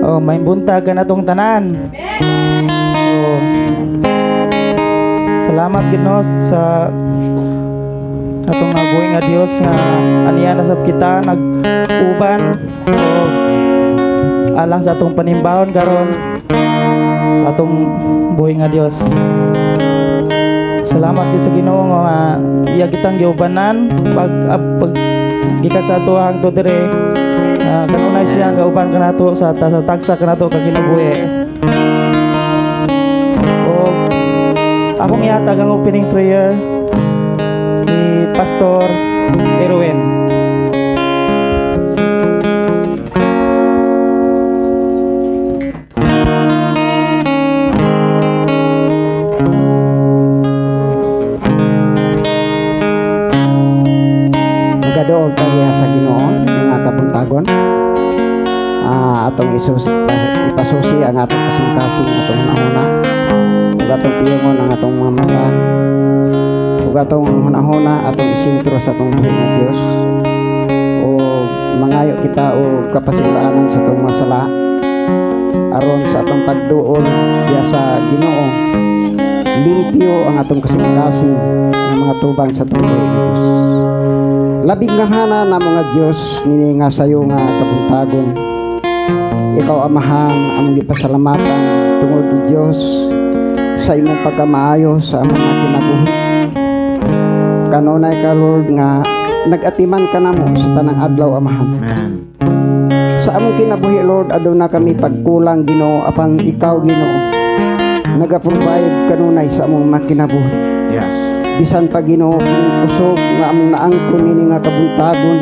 Oh, may buntag ka na tong tanan. Oh. Salamat Ginoo sa atong nabuhi nga Dios nga aniya na sab kita nag-uban o alang sa atong panimbahon karon sa atong buhi nga Dios. Salamat gid sa Ginoo nga iya kitang giubanan pag pag gikan sa ato hangtod diri. Kanunay siya nga uban kanato sa tagsa kanato ka kinabuhi. O akong ihatag ang opening prayer ni Pastor Erwin. Magaduol ta diha sa Ginoo nga kabuntagon. Atong isus ipasusi ang atong kasing-kasing, atong hunahuna ug atong piyungon ang atong mga mata ug atong hunahuna atong isentro sa atong buhi nga Dios, ug mangayo kita og kapasinlaanan sa atong mga sala aron sa atong pagduol diha sa Ginoo limpyo ang atong kasing-kasing nga mga tubang sa atong buhi nga Dios. Labing nga hana namo nga Dios nini nga sayo nga kabuntagon. Ikaw Amahan among gipasalamatan tungod Dios sa imong pagkamaayo sa among mga kinabuhi. Kanunay ka Lord nga nag-atiman ka namo sa tanang adlaw Amahan. Amen. Sa among kinabuhi Lord aduna kami pagkulang Ginoo, apan ikaw Ginoo naga-provide kanunay sa among mga kinabuhi. Yes. Bisan pa Ginoo kining kusog nga among naangkon nini nga kabuntagon,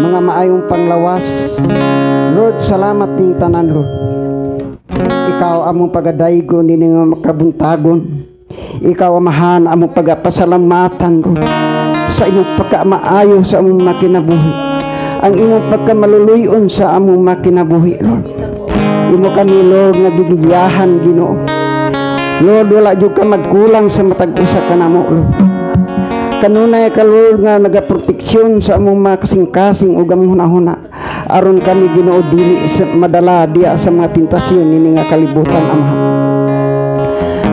mga maayong panglawas Lord, salamat ning tanan Lord. Ikaw among pagadaygon nini nga makabuntagon. Ikaw Amahan among pagapasalamatan Lord sa imong pagkamaayo sa among makinabuhi, ang imong pagkamaluluyon sa among makinabuhi Lord. Imo kami Lord nga gigiyahan Ginoo. Lord, wala jud ka magkulang sa matag usa ka namo Lord. Kanunay ka Lord nga nagaproteksyon sa among mga kasing-kasing ug among hunahuna aron kami Ginoo dili sa madala diha sa mga tentasyon nini nga kalibutan Amahan.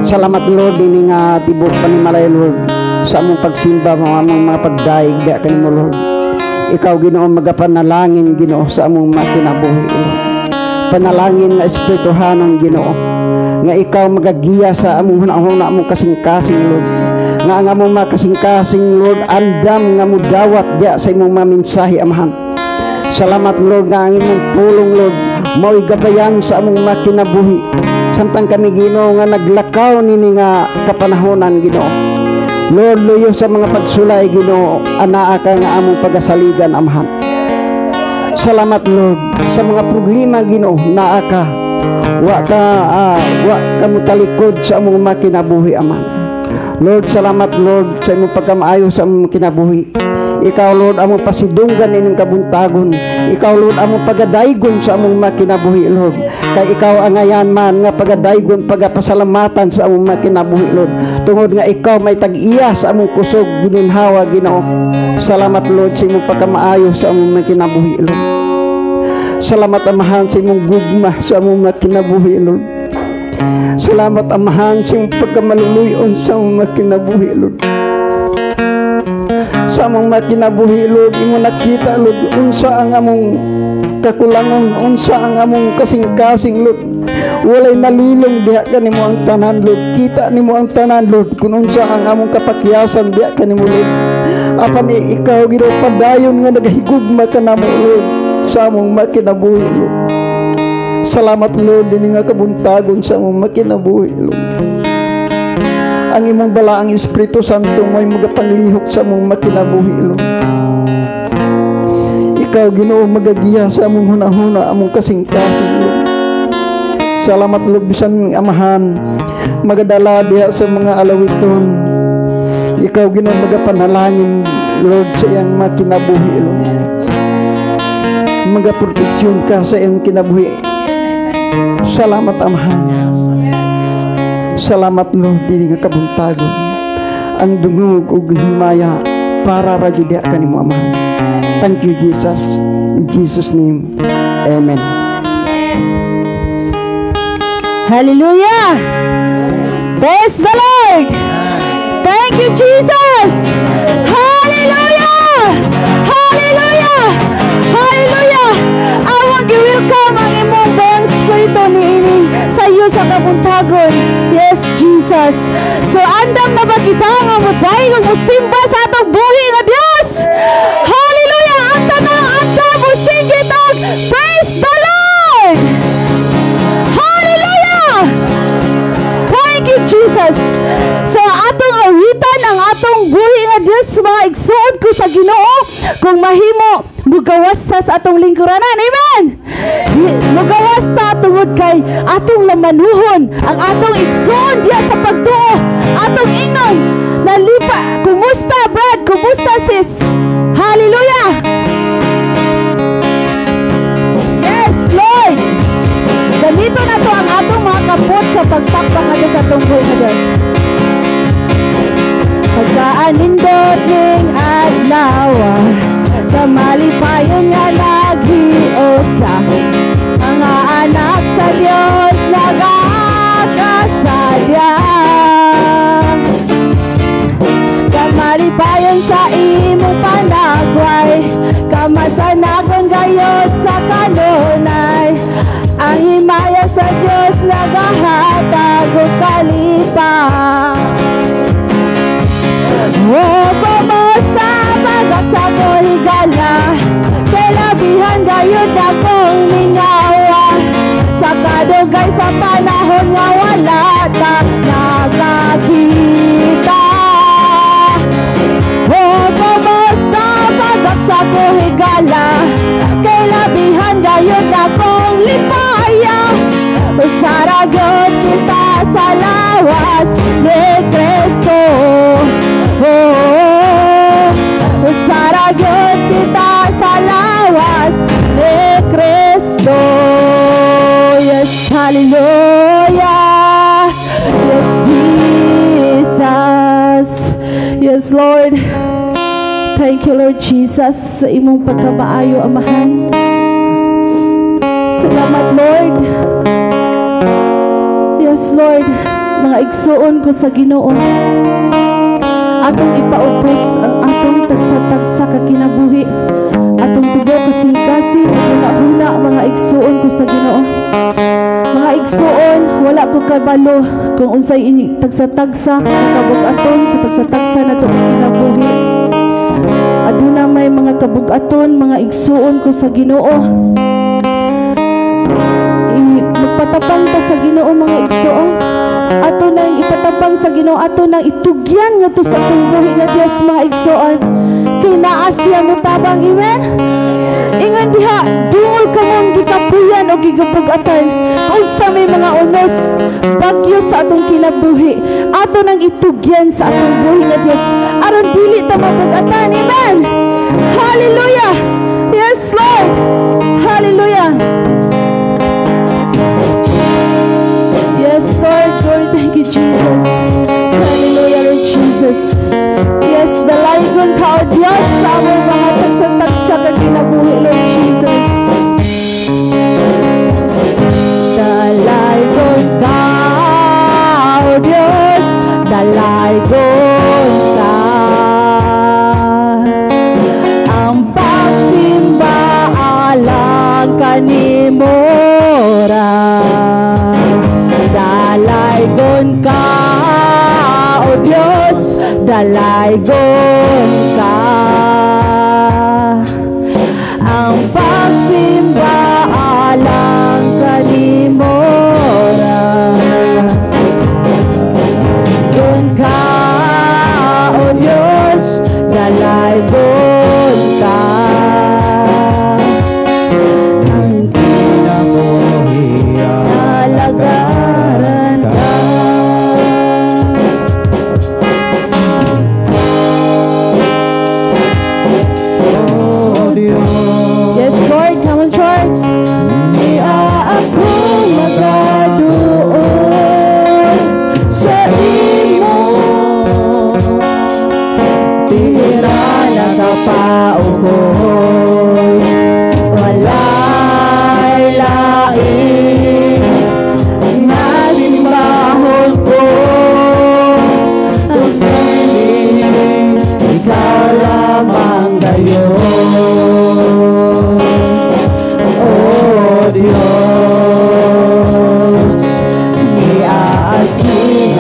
Salamat Lord nini nga tibok panimalay Lord sa among pagsimba mga among mga pagdaig diha kanimo Lord. Ikaw Ginoo magapanalangin Ginoo sa among mga kinabuhi Lord. Panalangin nga espirituhanon Ginoo nga ikaw magagiya sa among hunahuna among kasing-kasing Lord. Nga ang among mga kasing-kasing Lord andam nga mudawat diha sa imong mga mensahe Amahan. Salamat Lord nga ang imong pulong Lord mao'y gabayan sa among mga kinabuhi samtang kami Ginoo nga naglakaw nini nga kapanahonan Ginoo. Lord, luyo sa mga pagsulay Ginoo, anaa ka nga among pagasaligan Amahan. Salamat Lord sa mga problema Ginoo, naa ka. Wa ka motalikod sa among mga kinabuhi Amahan. Lord, salamat Lord sa imong pagkamaayo sa among kinabuhi. Ikaw Lord among pasidunggan ining kabuntagon. Ikaw Lord among pagadaygon sa among mga kinabuhi Lord. Kay ikaw ang ngayan man nga pagadaygon pagapasalamatan sa among mga kinabuhi Lord. Tungod nga ikaw may tag-iya sa among kusog gininhawa Ginoo. Salamat Lord sa imong pagkamaayo sa among mga kinabuhi Lord. Salamat Amahan sa imong gugma sa among mga kinabuhi Lord. Salamat Amahan sa imong pagkamaluluyon sa among mga kinabuhi Lord. Sa among mga kinabuhi Lord, imo nakita Lord unsa ang among kakulangon, unsa ang among kasing-kasing Lord. Walay nalilong diha kanimo ang tanan Lord. Kita nimo ang tanan Lord kung unsa ang among kapakyasan diha kanimo Lord. Apan ikaw Ginoo padayon nga nagahigugma kanamo Lord sa among mga kinabuhi Lord. Salamat Lord dinhi nga kabuntagon sa among mga kinabuhi Lord. Ang imong balaang Espiritu Santo mo'y magapanglihok sa among mga kinabuhi Lord. Ikaw Ginoo magagiya sa among hunahuna, among kasing-kasing Lord. Salamat Lord bisan Amahan magadala diha sa mga alawiton. Ikaw Ginoo magapanalangin Lord sa iyang mga kinabuhi Lord. Magaproteksyon ka sa iyang kinabuhi. Salamat Amahan. Salamat, Lord, dili nga kabuntagon. Ang dungog ug himaya para ra gyud diha kanimo, Amahan. Thank you, Jesus. In Jesus' name. Amen. Hallelujah! Praise the Lord! Thank you, Jesus! Hallelujah! Hallelujah! Hallelujah! Among gi-welcome ang imong Bang Espiritu niini sa iyo sa kabuntagon. Yes, Jesus. So andam na ba kita nga modayeg ug mosimba sa atong buhi nga Dios? Hallelujah! Ang tanang andam mosinggit og praise the Lord! Hallelujah! Thank you, Jesus. So, atong awitan ang atong buhi nga Dios, mga igsuon ko sa Ginoo, kung mahimo, mugawas ta sa atong lingkuranan. Amen! Mugawas ta tungod kay atong lamanuhon ang atong igsuon diya sa pagtuo. Atong ingnon, nalipa, kumusta, Brad? Kumusta, sis? Hallelujah! Yes, Lord! Gamito na to ang atong mga kapot sa pagpakpak nga sa atong buhi nga Diyos. Pagkaanindot ning adlaw, kamalipayon nga naghiusa, mga anak sa Dios nagakasadya. Kamalipayon sa imong panagway, kamasanagon gayod sa kanunay. Ang himaya sa Dios nagahatag og kalipay. Oh, kumusta pagaksa ko higala, kay labihan gayud akong mingawa sa kadugay sa panahon nga wala ta nagakita. Oh, kumusta pagaksa ko higala, kay labihan gayud akong lipaya. Usara gyud kita sa lawas ni Kristo. Oh, usara gyud kita sa lawas ni Kristo. Yes, hallelujah. Yes, Jesus. Yes, Lord. Thank you, Lord Jesus, sa imong pagkamaayo, Amahan. Salamat, Lord. Yes, Lord. Mga igsuon ko sa Ginoo, atong ipaubos ang atong tagsa-tagsa ka kinabuhi. Atong tibuok kasing-kasing huna-huna, mga igsuon ko sa Ginoo. Mga igsuon, wala ko kabalo kung unsay tagsa-tagsa ka kabug-aton sa tagsa-tagsa nato kinabuhi. Aduna may mga kabug-aton, mga igsuon ko sa Ginoo. Magpatapang ta sa Ginoo, mga igsuon. Ato nang ipatapang sa Ginoo, ato nang itugyan ngadto sa atong buhi nga Dios, mga igsuon. Kay naa siya motabang, amen. Ingon diha, duol kamong gikapuyan o gigabug-atan. Unsa may mga unos, bagyo sa atong kinabuhi, ato nang itugyan sa atong buhi nga Dios aron dili ta mabug-atan, amen. Hallelujah. Yes, Lord. Hallelujah. Yes, Lord. Lord, thank you, Jesus. Hallelujah, Lord Jesus. Yes, dalaygon ka, O Diyos, sa among mga tagsa-tagsa ka kinabuhi, Lord Jesus. Dalaygon ka, O Diyos, dalaygon ka. Ang pagsimba alang kanimo ra. Dalaygon ka, O Diyos, dalaygon ka. Ang pagsimba alang kanimo ra. Gon ka, O Diyos, dalaygon ka. Ang Kinabuhi alagaran ka.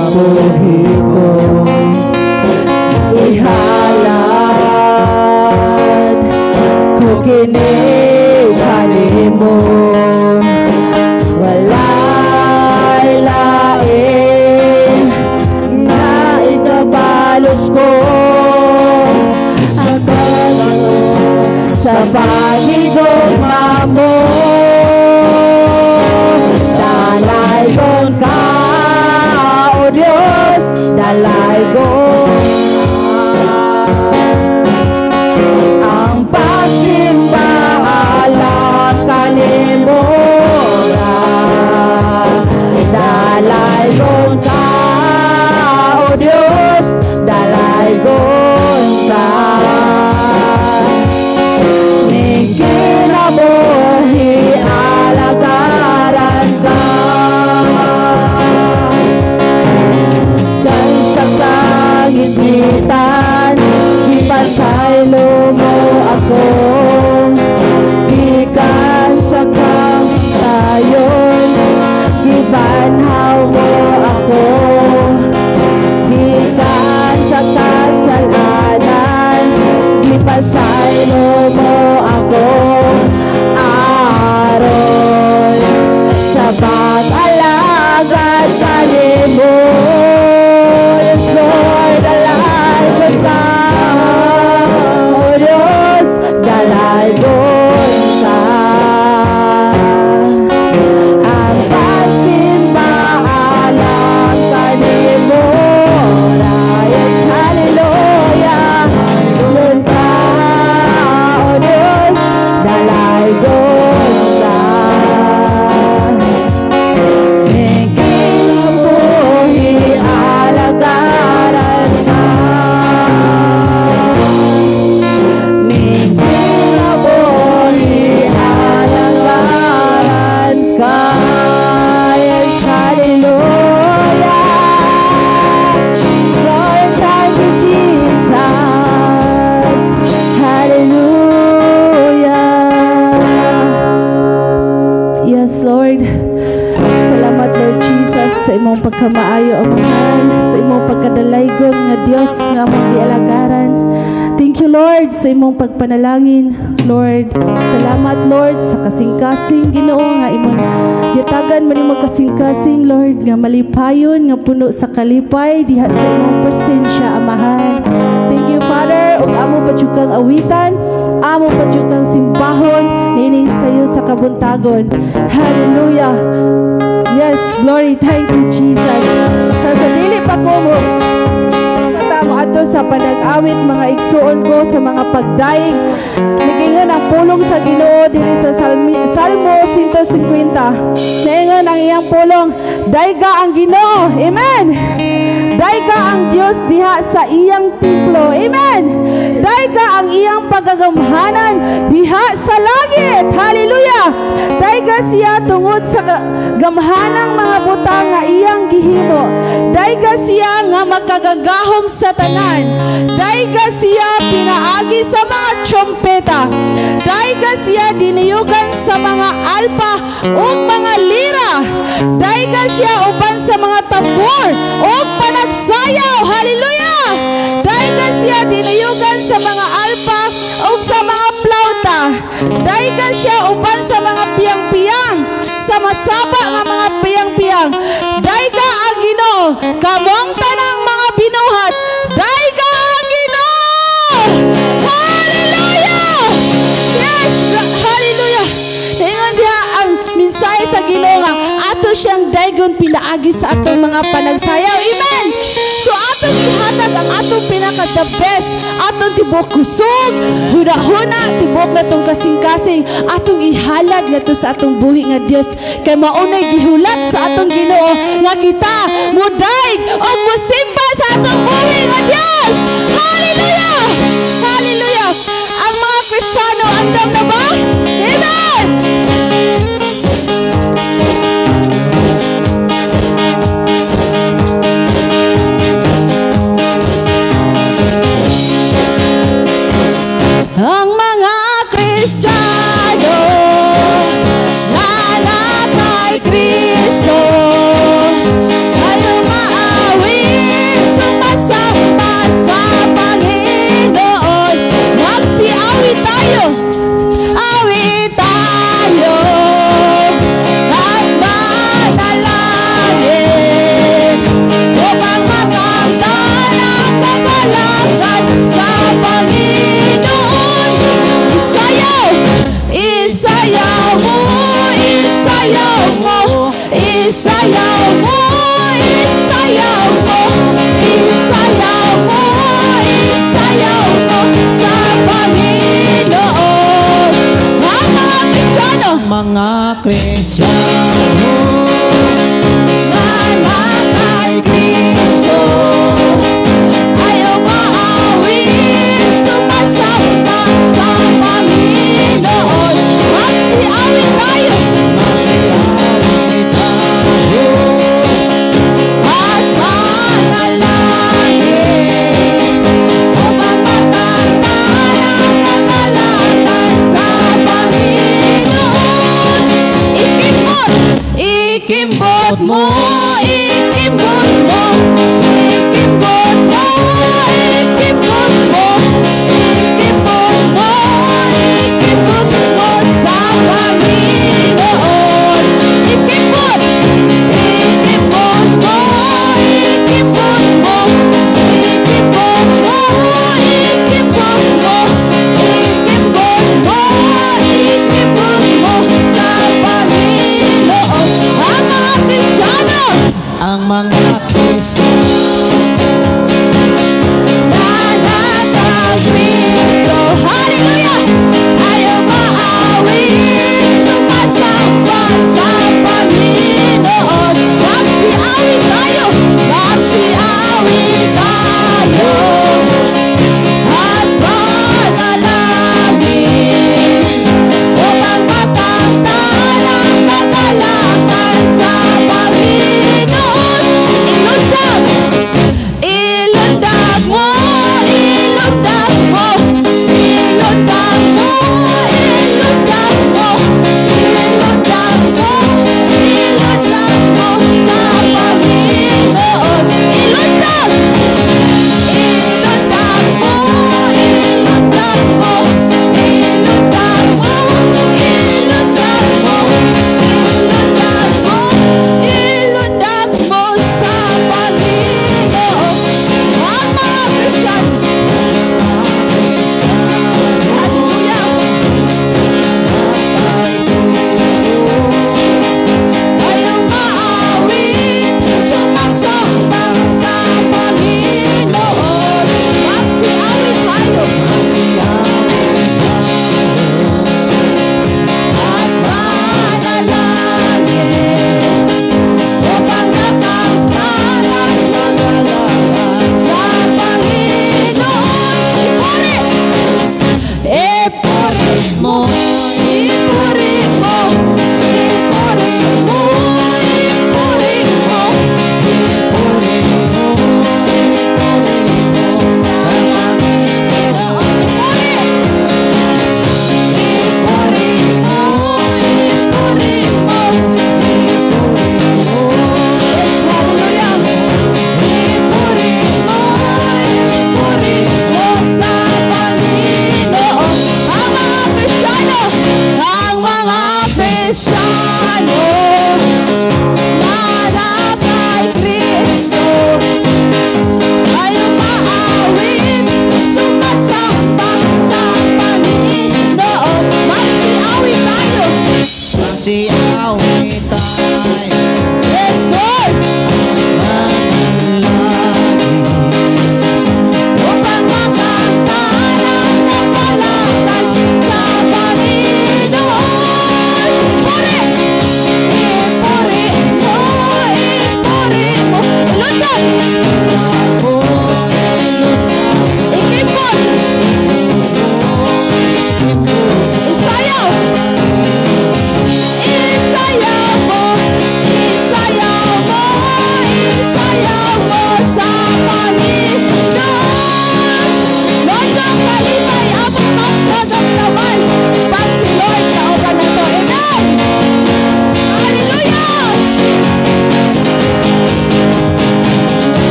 Kinabuhi ko. Ihalad ko kini kanimo, walay lain na ikabalos ko sa paghigugma mo. Dalaygon ka, O Diyos, dalaygon ka. Ang pagsimba alang kanimo ra. Dalaygon ka, O Diyos, dalaygon ka. Ning kinabuhi alagaran ka. Kan sa kagipitan, ipasaylo mo ako. Gikan sa kamatayon, gibanhaw mo ako. Gikan sa kasalanan, ipasaylo mo ako. Aron sa pag-alagad kanimo, yes, Lord, dalaygon ka. O Diyos, dalaygon ka. Ang pagsimba alang kanimo, yes, hallelujah. Dalaygon ka, O Diyos, dalaygon ka. Ning kinabuhi alagaran ka. Ning kinabuhi alagaran ka. Yes, hallelujah. Lord, thank you, Jesus. Hallelujah. Yes, Lord. Salamat, Lord Jesus, sa imong pagkamaayo, Amahan, sa imong pagkadalaygon nga Dios nga among gialagaran. Thank you, Lord, sa imong pagpanalangin. Lord, salamat, Lord, sa kasing-kasing Ginoo nga imong gitagan man imong kasing-kasing, Lord, nga malipayon, nga puno sa kalipay diha sa imong presensya, Amahan. Thank you, Father, ug amo pa jud kang awitan, amo pa jud kang simbahon niining sayo sa kabuntagon. Hallelujah. Yes, glory, thank you, Jesus. Sa dili pa ko mo patamo ato sa panag-awit, mga igsuon ko, sa mga pagdaig. Nigingon ang pulong sa Ginoo diri sa Salmo 150. Niingon ang iyang pulong, "Dayga ang Ginoo." Amen. Dayga ang Dios diha sa iyang templo. Amen. Dayga ang iyang pagagamhanan diha sa langit. Hallelujah. Dayga siya tungod sa gamhanang mga butang nga iyang gihimo. Dayga siya nga makagagahom sa tanan. Dayga siya pinaagi sa mga trompeta. Dayga siya diniyugan sa mga alpa ug mga lira. Dayga siya uban sa mga tambor ug panagsayaw. Hallelujah! Dayga siya diniyugan sa mga alpa ug sa mga plauta. Dayga siya uban sa mga piyang-piyang, sa masaba nga mga piyang-piyang. Dayga ang Ginoo, kamong tanang mga binuhat. Dayga ang Ginoo! Hallelujah! Yes! Hallelujah! Ingon diha ang mensahe sa Ginoo nga ato siyang daygon pinaagi sa atong mga panagsayaw. Amen! So atong ihatag ang atong pinaka the best, atong tibok kusog, huna-huna, tibok natong kasing-kasing, atong ihalad ngadto sa atong buhi nga Dios kay maunay gihulat sa atong Ginoo nga kita mudaig og musimba sa atong buhi nga Dios. Hallelujah! Hallelujah! Ang mga Kristiyano, andam na ba? Amen! Ang mga Kristiyano na kay Kristo ay umaawit. Kristo. Na kay Kristo. Hallelujah! Ayaw maawit, sumasamba sa Panginoon. Magsiawit tayo, magsiawit tayo. At manalangin upang makamtan ang kagalakan sa Panginoon. Ilundag! Ilundag mo, ilundag mo, ilundag mo, ilundag mo, ilundag mo, ilundag mo sa Panginoon. Ilundag! Ilundag mo, ilundag mo, ilundag mo, ilundag mo, ilundag mo, ilundag mo sa Panginoon. Ang mga Christian. Hallelujah. Ayaw maawit, sumasamba sa Panginoon. Magsiawit tayo. At manalangin upang makamtan ang sa Panginoon. Ipuri! Ipuri mo, ipuri mo, ipuri mo, ipuri mo, ipuri mo, ipuri mo sa Panginoon. Ipuri! Ipuri mo, ipuri mo, ipuri mo. Yes, hallelujah. Ipuri mo, ipuri mo sa Panginoon. Ang mga Kristiyano, ang mga Kristiyano na kay Kristo ay umaawit, sumasamba sa Panginoon. Magsiawit tayo. Magsiawit tayo. Yes, Lord. Manalangin upang makamtan ang kagalakan sa Panginoon. Ipuri! Ipuri mo, ipuri mo. Ilundag! Ikipon! Isayaw!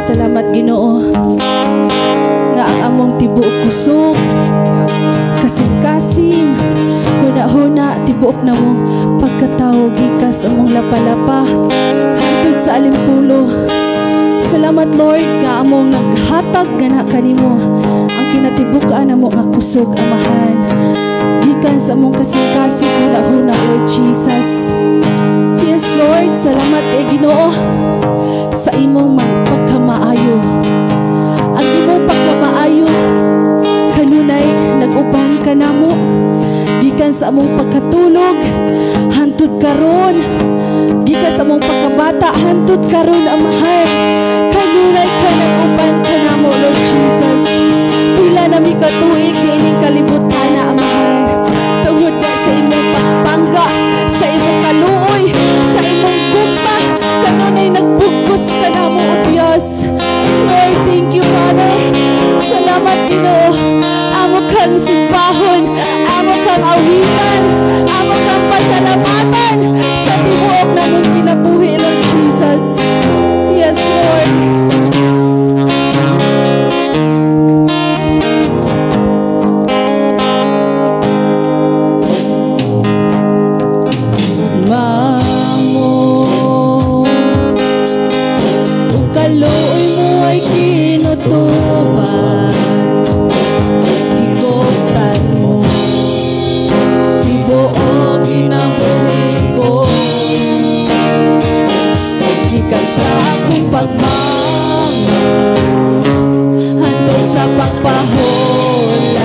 Salamat, Ginoo, nga ang among tibuok kusog, kasing-kasing, huna-huna, tibuok namong pagkatao gikan sa among lapalapa hangtod sa alimpulo. Salamat, Lord, nga among naghatag gana kanimo ang kinatibuk-an namo nga kusog, Amahan. Gikan sa among kasing-kasing, huna-huna, Lord Jesus. Yes, Lord, salamat kay Ginoo sa imong mga pagkamaayo. Ang imong pagkamaayo, kanunay nag-uban ka namo gikan sa among pagkatulog hantod karon, gikan sa among pagkabata hantod karon, Amahan. Kanunay ka nag-uban ka namo, Lord Jesus. Pila na mi katuig niining kalibutan na, Amahan. Tungod na sa imong pagpangga, sa imong kaluoy, sa imong gugma, kanunay nagbugkos ka namo, O Diyos. Lord, thank you, Father. Salamat, Ginoo. Amo kang simbahon, amo kang awitan, amo kang pasalamatan sa tibuok namong kinabuhi, Lord Jesus. Yes, Lord. Mamo, ug kaluoy mo ay kinutuban, gikoptan mo tibuok kinabuhi ko. Gikan sa akong pagmangon hantod sa pagpahulat,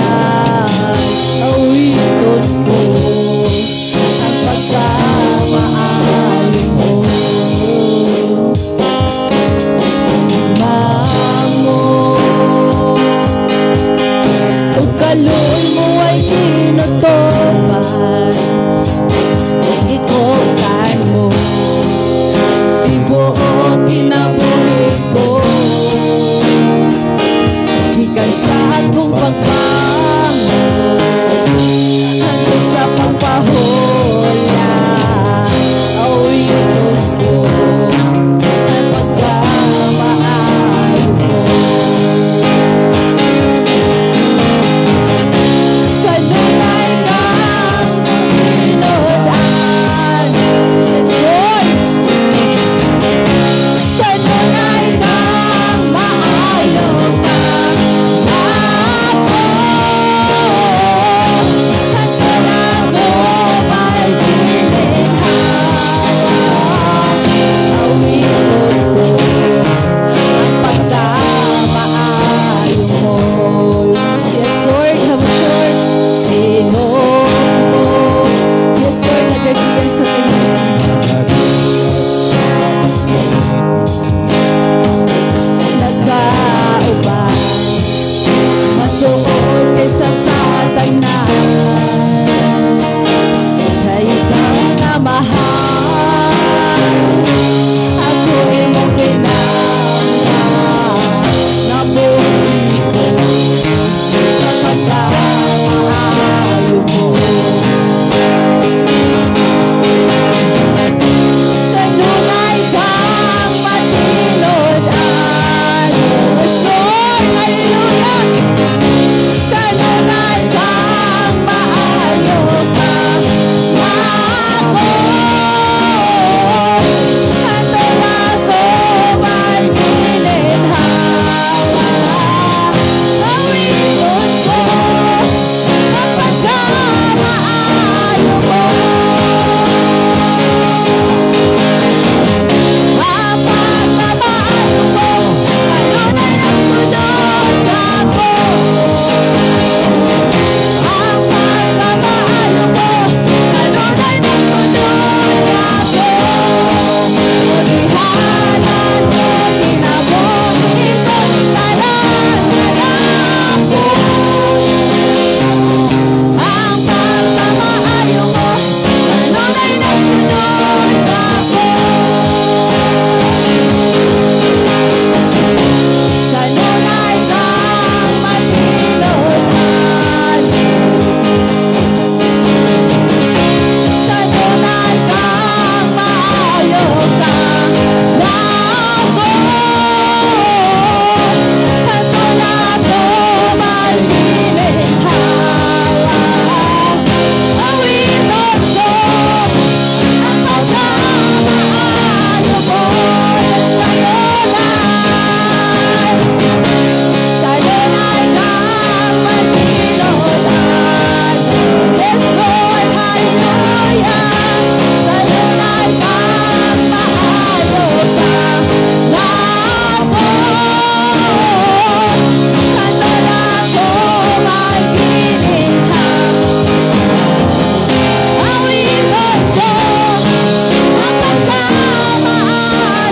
awiton ko ang pagkamaayo mo. Mamo, ug kaluoy mo ay kinutuban, gikoptan mo tibuok kinabuhi.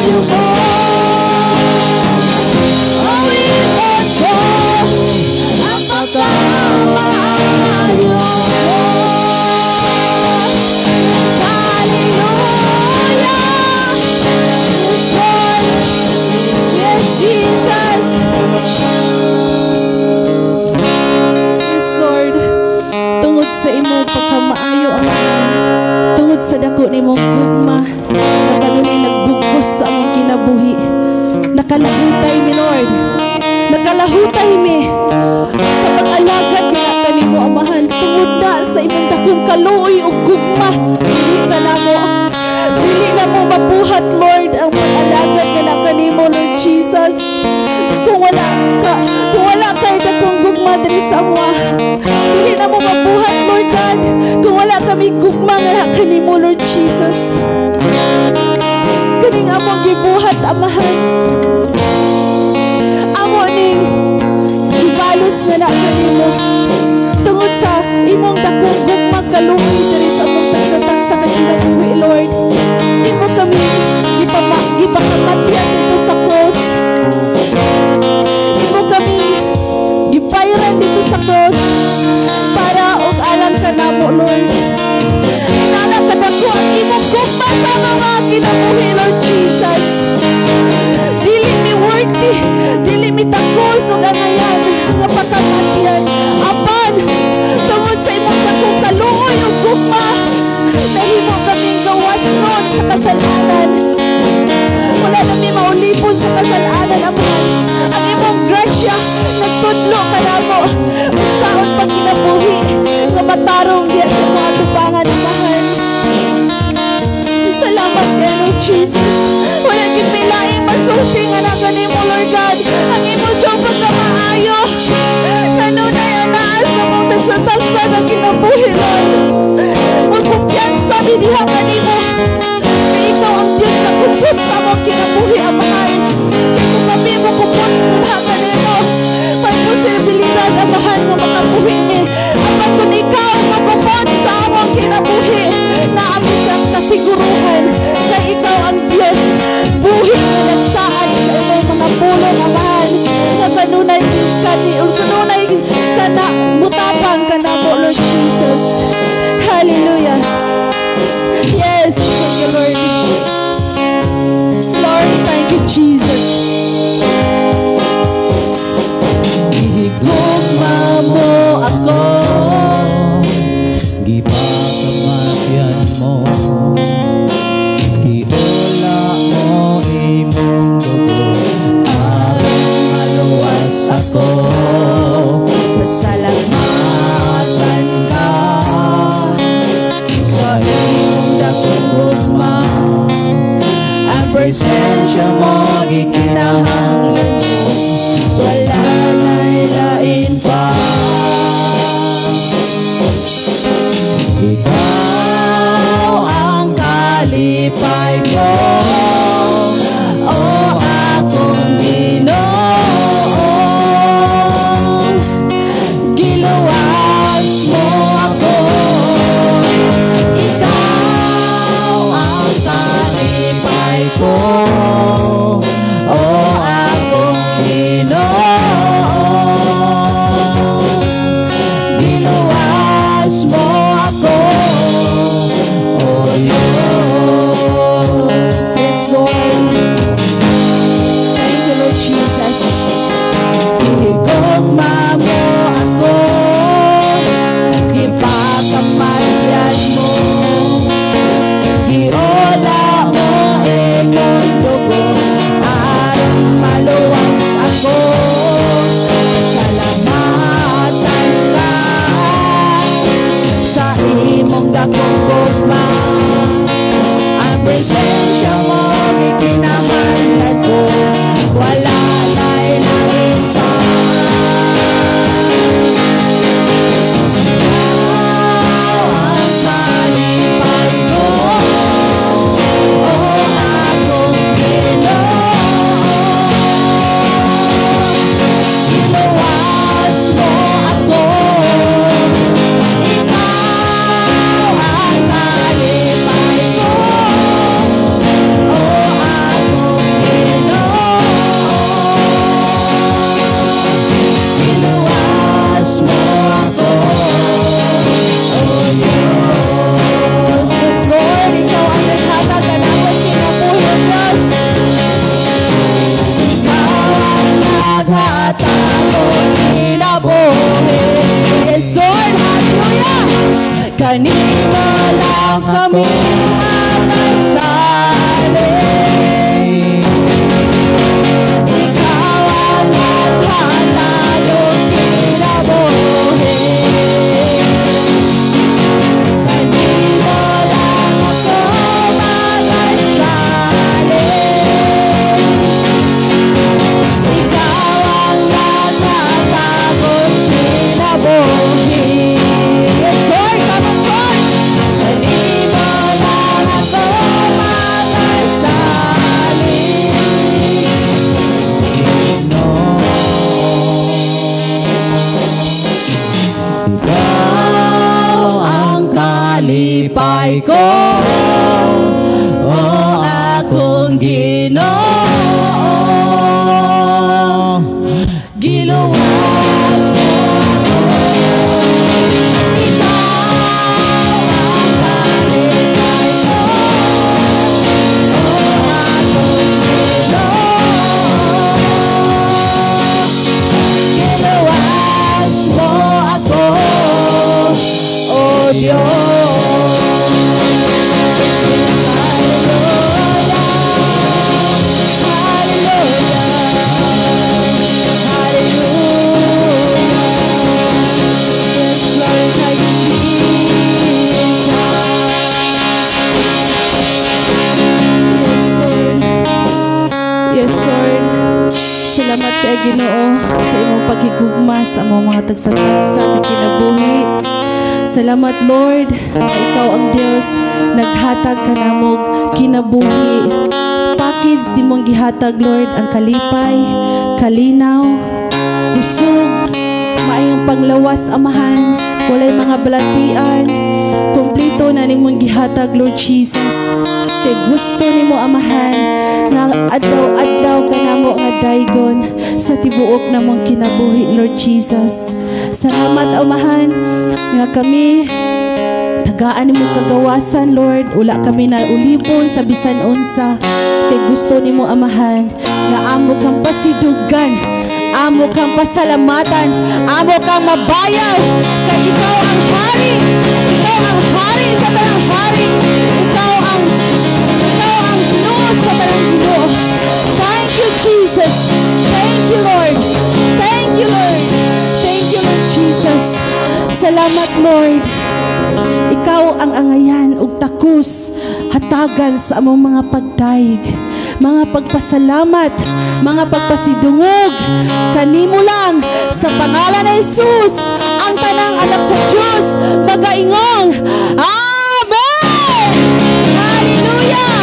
Pagkamaayo mo. Awitan ko ang pagkamaayo mo. Hallelujah! Yes, Lord. Yes, Jesus. Yes, Lord. Tungod sa imong pagkamaayo, Amahan, tungod sa dako nimong gugma, na kanunay nagbugkos sa among kinabuhi. Nakalahutay mi, Lord. Nakalahutay mi sa pag-alagad nga kanimo, Amahan, tungod na sa imong dakong kaluoy ug gugma. Dili ka namo. Dili na mo mabuhat, Lord, ang pag-alagad nga kanimo, Lord Jesus. Kung wala kay dakong gugma diri sa amoa, dili na mo mabuhat, Lord God. Kung wala kami gugma nga kanimo, Lord Jesus. Kaning among gibuhat, Amahan, amo ning gibalos nga na kanimo. Tungod sa imong dakong gugma, kaluoy diri sa among tagsa-tagsa ka kinabuhi, Lord. Imo kami gipakamatyan dito sa cross. Imo kami gibayran dito sa cross para og alang kanamo, Lord. Inana kadako ang imong gugma sa mga kinabuhi, Lord Jesus. Dili mi worthy, dili mi takos og angayan nga pakamatyan. Apan tungod sa imong dakong kaluoy ug gugma, nahimo kaming gawasnon sa kasalanan. Wala na mi maulipon sa kasalanan, Amahan. Ang imong grasya nagtudlo kanamo unsaon pagkinabuhi nga matarong diya sa mga tubangan, Amahan. Salamat kay Lord Jesus. Wala gid may laing masulti nga na kanimo, Lord God. Ang imong Diyos pagkamaayo. Kanunay anaas na mong tagsa-tagsa ng kinabuhi, Lord. Magkumpiyansa mi diha kanimo. Kay ikaw ang Diyos na kupot sa among kinabuhi, Amahan. Kay kung kami mo kupot diha kanimo, may posibilidad, Amahan, nga makabuhi mi. Apan kung ikaw ang magupot sa among kinabuhi, naa mi sa kasiguruhan kay ikaw ang Diyos buhi nga nagsaad sa imong mga pulong, Amahan, nga kanunay kani kanunay kana mutapang kanamo, Lord Jesus. Hallelujah. Yes, thank you, Lord. Lord, thank you, Jesus. Gihigugma mo ako. Gipakamatyan mo, giula mo imong dugo aron maluwas ako. Pasalamatan ka sa imong dakong gugma. Ang presensya mo gikinahanglan ko. Wala na'y lain pa. Ikaw ang kalipay ko, O akong Ginoo. Giluwas mo ako. Ikaw ang kalipay ko, O akong Ginoo. Giluwas mo ako, O Diyos. Yes, Lord. Thank you, Lord Jesus. Gihigugma mo ako. Gipakamatyan mo. Giula mo imong Kanimo lang kami magasalig. Ikaw ang naghatag og kinabuhi. Kanimo lang ako magasalig. Ikaw ang naghatag og kinabuhi. Yes, Lord, come on, church! Kanimo lang ako magasalig. Ikaw ang kalipay ko, o akong Ginoo. Giluwas mo ako. Ikaw ang kalipay ko, o akong Ginoo. Giluwas mo ako, O Diyos. Hallelujah, hallelujah, hallelujah. Yes, Lord, thank you, Jesus. Yes, Lord. Yes, Lord. Salamat kay Ginoo sa imong paghigugma sa among mga tagsa-tagsa nga kinabuhi. Salamat, Lord, nga ikaw ang Dios naghatag kanamog kinabuhi. Package di mong gihatag, Lord, ang kalipay, kalinaw, kusog, maayong panglawas, Amahan, walay mga balatian. Kompleto na nimong gihatag, Lord Jesus. Kay gusto nimo, Amahan, nga adlaw-adlaw kanamo nga daygon sa tibuok namong kinabuhi, Lord Jesus. Salamat, Amahan, nga kami tagaan nimo kagawasan, Lord. Wala kami na ulipon sa bisan unsa. Kay gusto nimo, Amahan, nga amo kang pasidugan, amo kang pasalamatan, amo kang mabayaw. Kay ikaw ang hari, ikaw ang hari sa tanang hari, ikaw ang Ginoo sa tanang Ginoo. Thank you, Jesus. Thank you, Lord. Thank you, Lord. Thank you, Lord Jesus. Salamat, Lord. Ikaw ang angayan ug takos hatagan sa among mga pagdayeg, mga pagpasalamat, mga pagpasidungog. Kanimo lang sa pangalan ni Jesus, ang tanang anak sa Dios magaingong Amen. Hallelujah.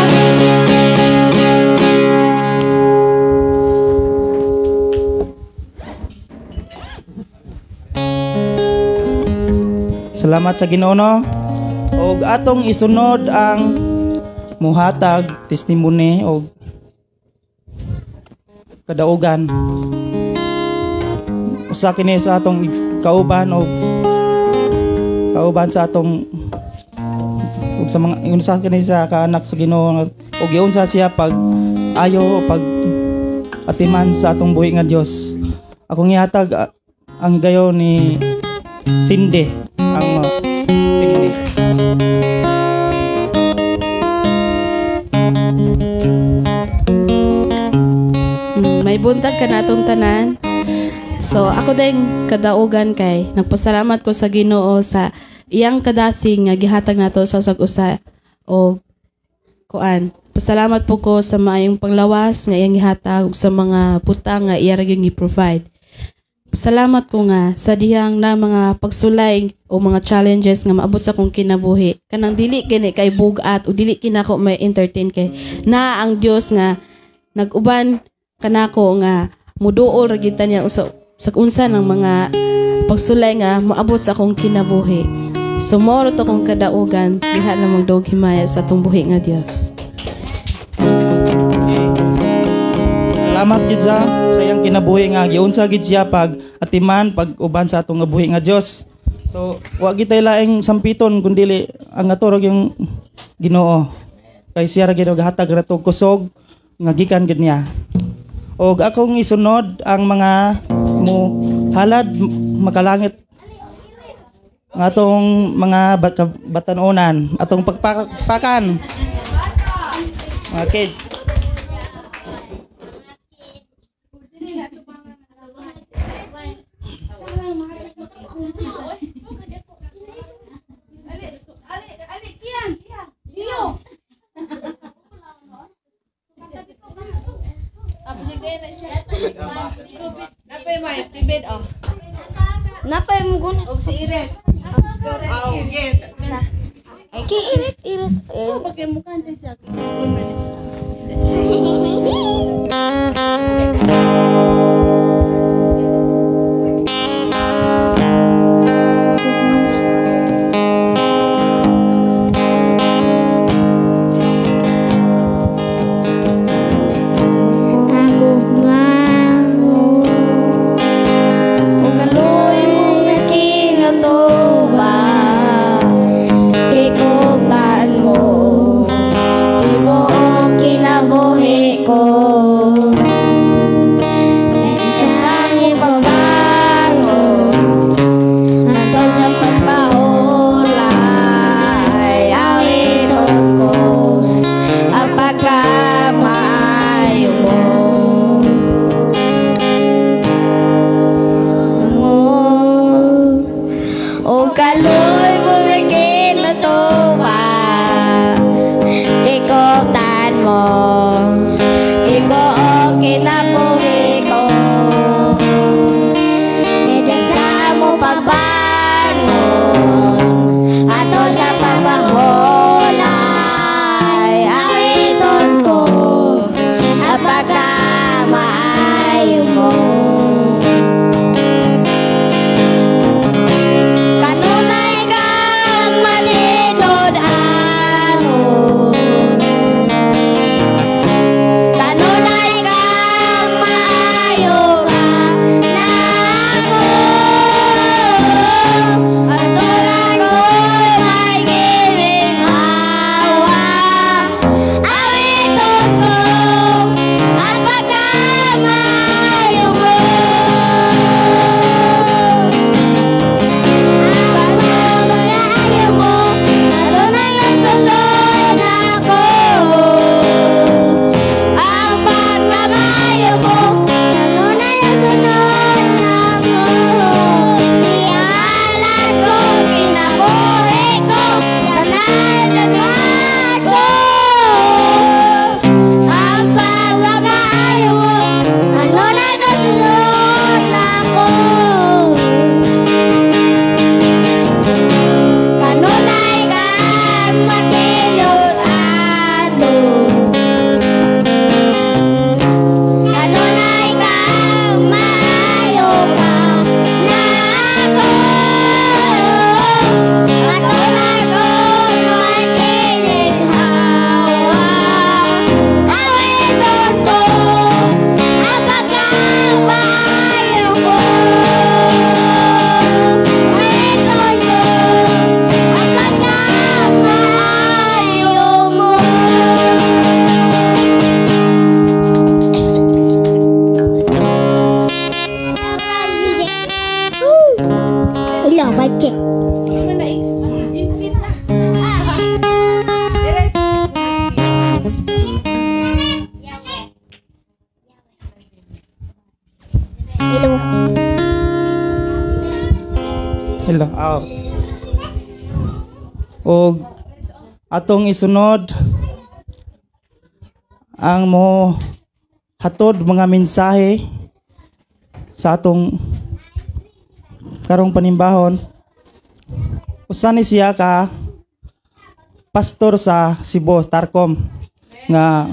Salamat sa Ginoo, no? Og atong isunod ang muhatag testimony og kadaugan. Usa kini sa atong kauban og kauban sa atong og sa mga unsa kini sa kaanak sa Ginoo og giunsa siya pag ayo pag atiman sa atong buhi nga Dios. Akong ihatag ang gayo ni Cindy ang testimony. May buntag ka natong tanan. So ako din kadaugan kay nagpasalamat ko sa Ginoo sa iyang kadasing nga gihatag nato sa usag-usa og kuan. Pasalamat po ko sa maayong panglawas nga iyang gihatag ug sa mga butang nga iya ra gyud gi-provide. Salamat ko nga sa dihang na mga pagsulay o mga challenges nga maabot sa akong kinabuhi. Kanang dili gani kay bugat o dili kinako may entertain kay na ang Dios nga nag-uban kanako nga muduol ra gyud ta niya sa unsa ng mga pagsulay nga moabot sa akong kinabuhi. So moro to kong kadaugan diha lamang dog himaya sa atong buhi nga Dios. Okay. Salamat gid sa iyang kinabuhi nga giunsa gid siya pag atiman pag uban sa atong buhi nga Dios. So wa gid tay laing sampiton kun dili ang ato ra gyung Ginoo. Kay siya ra gyud hatag ra tog kusog nga gikan gid niya. Og akong isunod ang mga mo halad makalangit. Ang atong mga batanunan, atong pagpakan. Mga kids. Napay mo gunit. Og si Iret. Oh, get. Ki irit irit. Oh, bakit mukha ante siya? Hello. Og atong isunod ang mo hatod mga mensahe sa atong karong panimbahon. Usa ni siya ka pastor sa Cebu, Tarcom, nga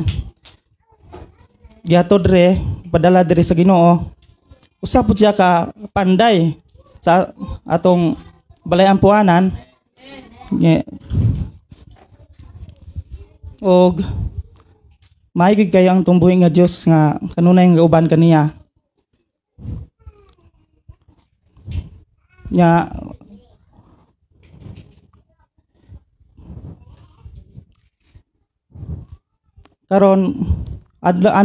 gihatod re padala diri sa Ginoo. Usa pud siya ka panday sa atong balay ampuanan. Og maayog kayo ang tumbuhi nga Dios nga kanunay nga uban kaniya. Nya karon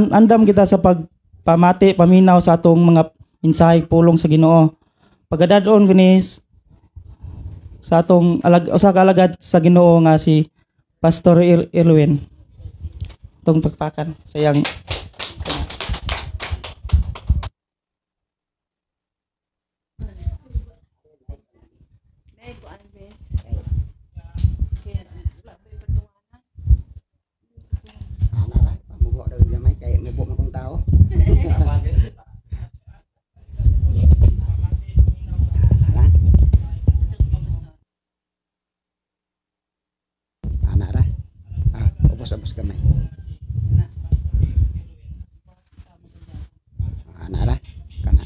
andam kita sa pagpamati, paminaw sa atong mga mensahe pulong sa Ginoo. Pagkadadon kunis Sa atong usa ka alagad sa Ginoo nga si Pastor Irwin. Atong pagpakan sa iyang. Ana ra, pamugo daw gamay kay mubo man kong tao. Ana ra. Ana ra. Ah, ubos-ubos gamay. Ana ra. Kana.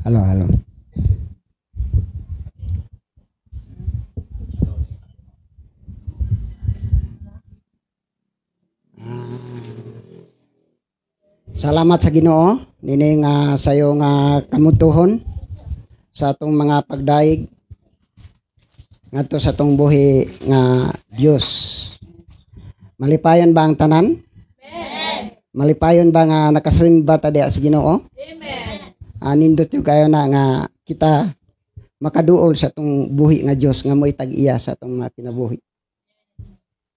Halo, halo. Salamat sa Ginoo nini nga sayo nga kamutuhon sa atong mga pagdaig ngadto sa atong buhi nga Dios. Malipayon ba ang tanan? Amen. Malipayon ba nga nakasimba ta diha sa Ginoo? Amen. Nindot yung kayo na nga kita makaduol sa atong buhi nga Dios nga mo'y tag-iya sa atong mga kinabuhi.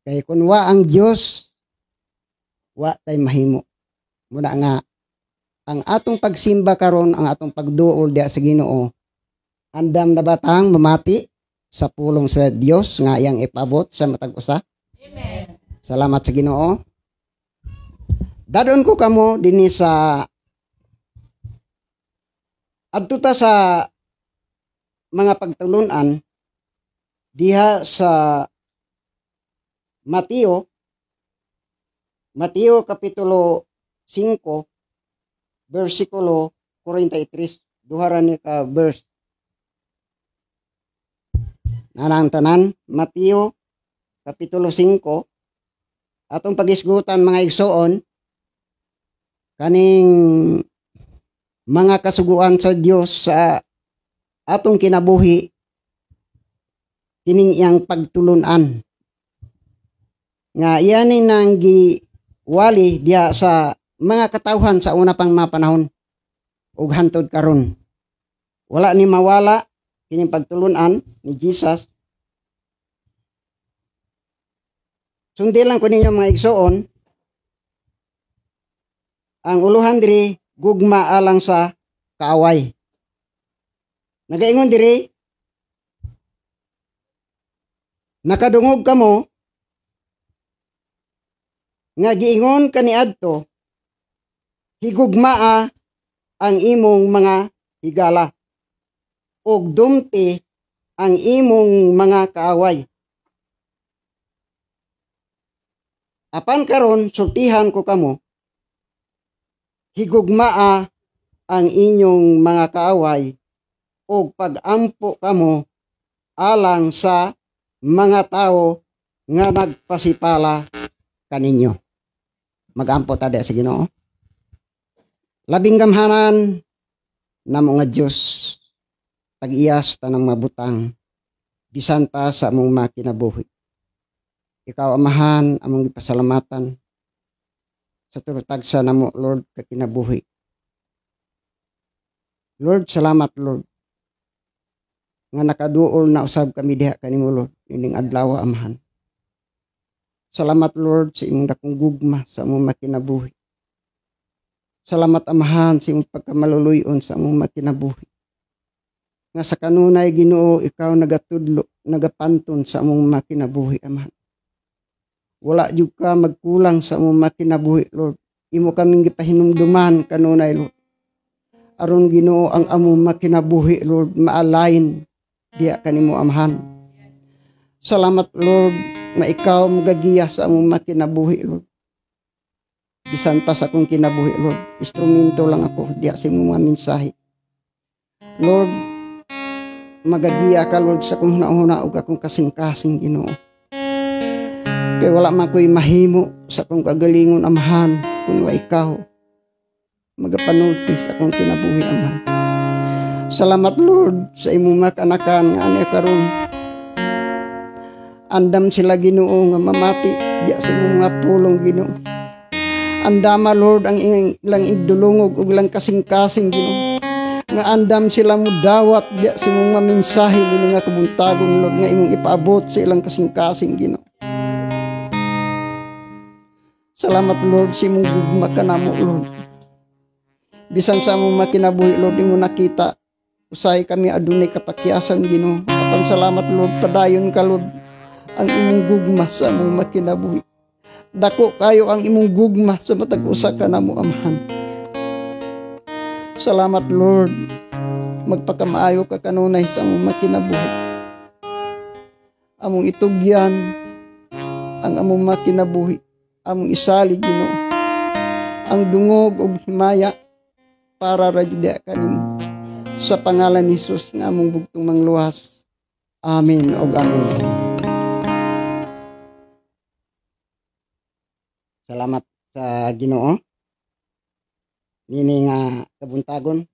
Kay kun wa ang Dios, wa tay mahimo. Muna nga ang atong pagsimba karon, ang atong pagduol diha sa Ginoo, andam na batang mamati sa pulong sa Dios nga iyang ipabot sa matag usa. Amen. Salamat sa Ginoo. Dadon ko kamo dinhi sa adto ta sa mga pagtulunan diha sa Mateo, Mateo kapitulo 5 versikulo 43, duha ra ni ka verse. Nanang tanan, Mateo kapitulo 5, atong pagisgutan mga igsoon kaning mga kasuguan sa Dios sa atong kinabuhi kining iyang pagtulunan nga iyan ni nang giwali diha sa mga katawhan sa una pang mga panahon ug hantod karon. Wala ni mawala kining pagtulunan ni Jesus. Sundi lang ko ninyo mga igsoon, ang uluhan diri gugma alang sa kaaway. Nagaingon diri, nakadungog kamo nga giingon kaniadto, higugmaa ang imong mga higala ug dumti ang imong mga kaaway. Apan karon sultihan ko kamo, higugmaa ang inyong mga kaaway ug pag-ampo kamo alang sa mga tawo nga nagpasipala kaninyo. Mag-ampo ta diha sa Ginoo. Labing gamhanan namo nga Dios, tag-iyas tanang mabutang bisan pa sa among makinabuhi. Ikaw Amahan among gipasalamatan sa turutagsa namo Lord kakinabuhi. Lord, salamat Lord nga nakaduol na usab kami diha kanimo Lord ining adlaw Amahan. Salamat Lord sa imong dakong gugma sa among makinabuhi. Salamat Amahan sa imong pagkamaluluyon sa among makinabuhi. Nga sa kanunay Ginoo ikaw nagatudlo, nagapanton sa among makinabuhi Amahan. Wala jud ka magkulang sa among makinabuhi Lord. Imo kaming gipahinumduman kanunay Lord. Aron Ginoo ang among makinabuhi Lord maalain diha kanimo Amahan. Salamat Lord nga ikaw magagiya sa among makinabuhi Lord. Bisan pa sa akong kinabuhi Lord, instrumento lang ako diha sa imong mga mensahe. Lord, magagiya ka Lord sa akong hunahuna ug akong kasing-kasing Ginoo. Kay wala man ko'y mahimo sa akong kagalingon Amahan kun wa ikaw magapanulti sa akong kinabuhi Amahan. Salamat Lord sa imong mga kanakan nga ani karon. Andam sila Ginoo nga mamati diha sa imong mga pulong Ginoo. Andama Lord ang ilang igdulungog ug ilang kasing-kasing Ginoo. Nga andam sila mo dawat diya sa imong maminsahe nini nga kabuntagon, Lord, nga imong ipaabot sa ilang kasing-kasing, Ginoo. Salamat, Lord, sa imong gugma kanamo, Lord. Bisan sa among makinabuhi, Lord, imo nakita usahay kami adunay kapakyasan, Ginoo. Apan salamat, Lord, padayon ka, Lord, ang imong gugma sa among makinabuhi. Dako kayo ang imong gugma sa matag usa ka namo, Amahan. Salamat, Lord. Magpakamaayo ka kanunay sa among makinabuhi. Among itugyan ang among makinabuhi. Among isalig, Ginoo, ang dungog ug himaya para ra jud kanimo. Sa pangalan ni Jesus nga among bugtong mangluwas. Amen ug amen. Salamat sa Ginoo. Nini nga kabuntagon.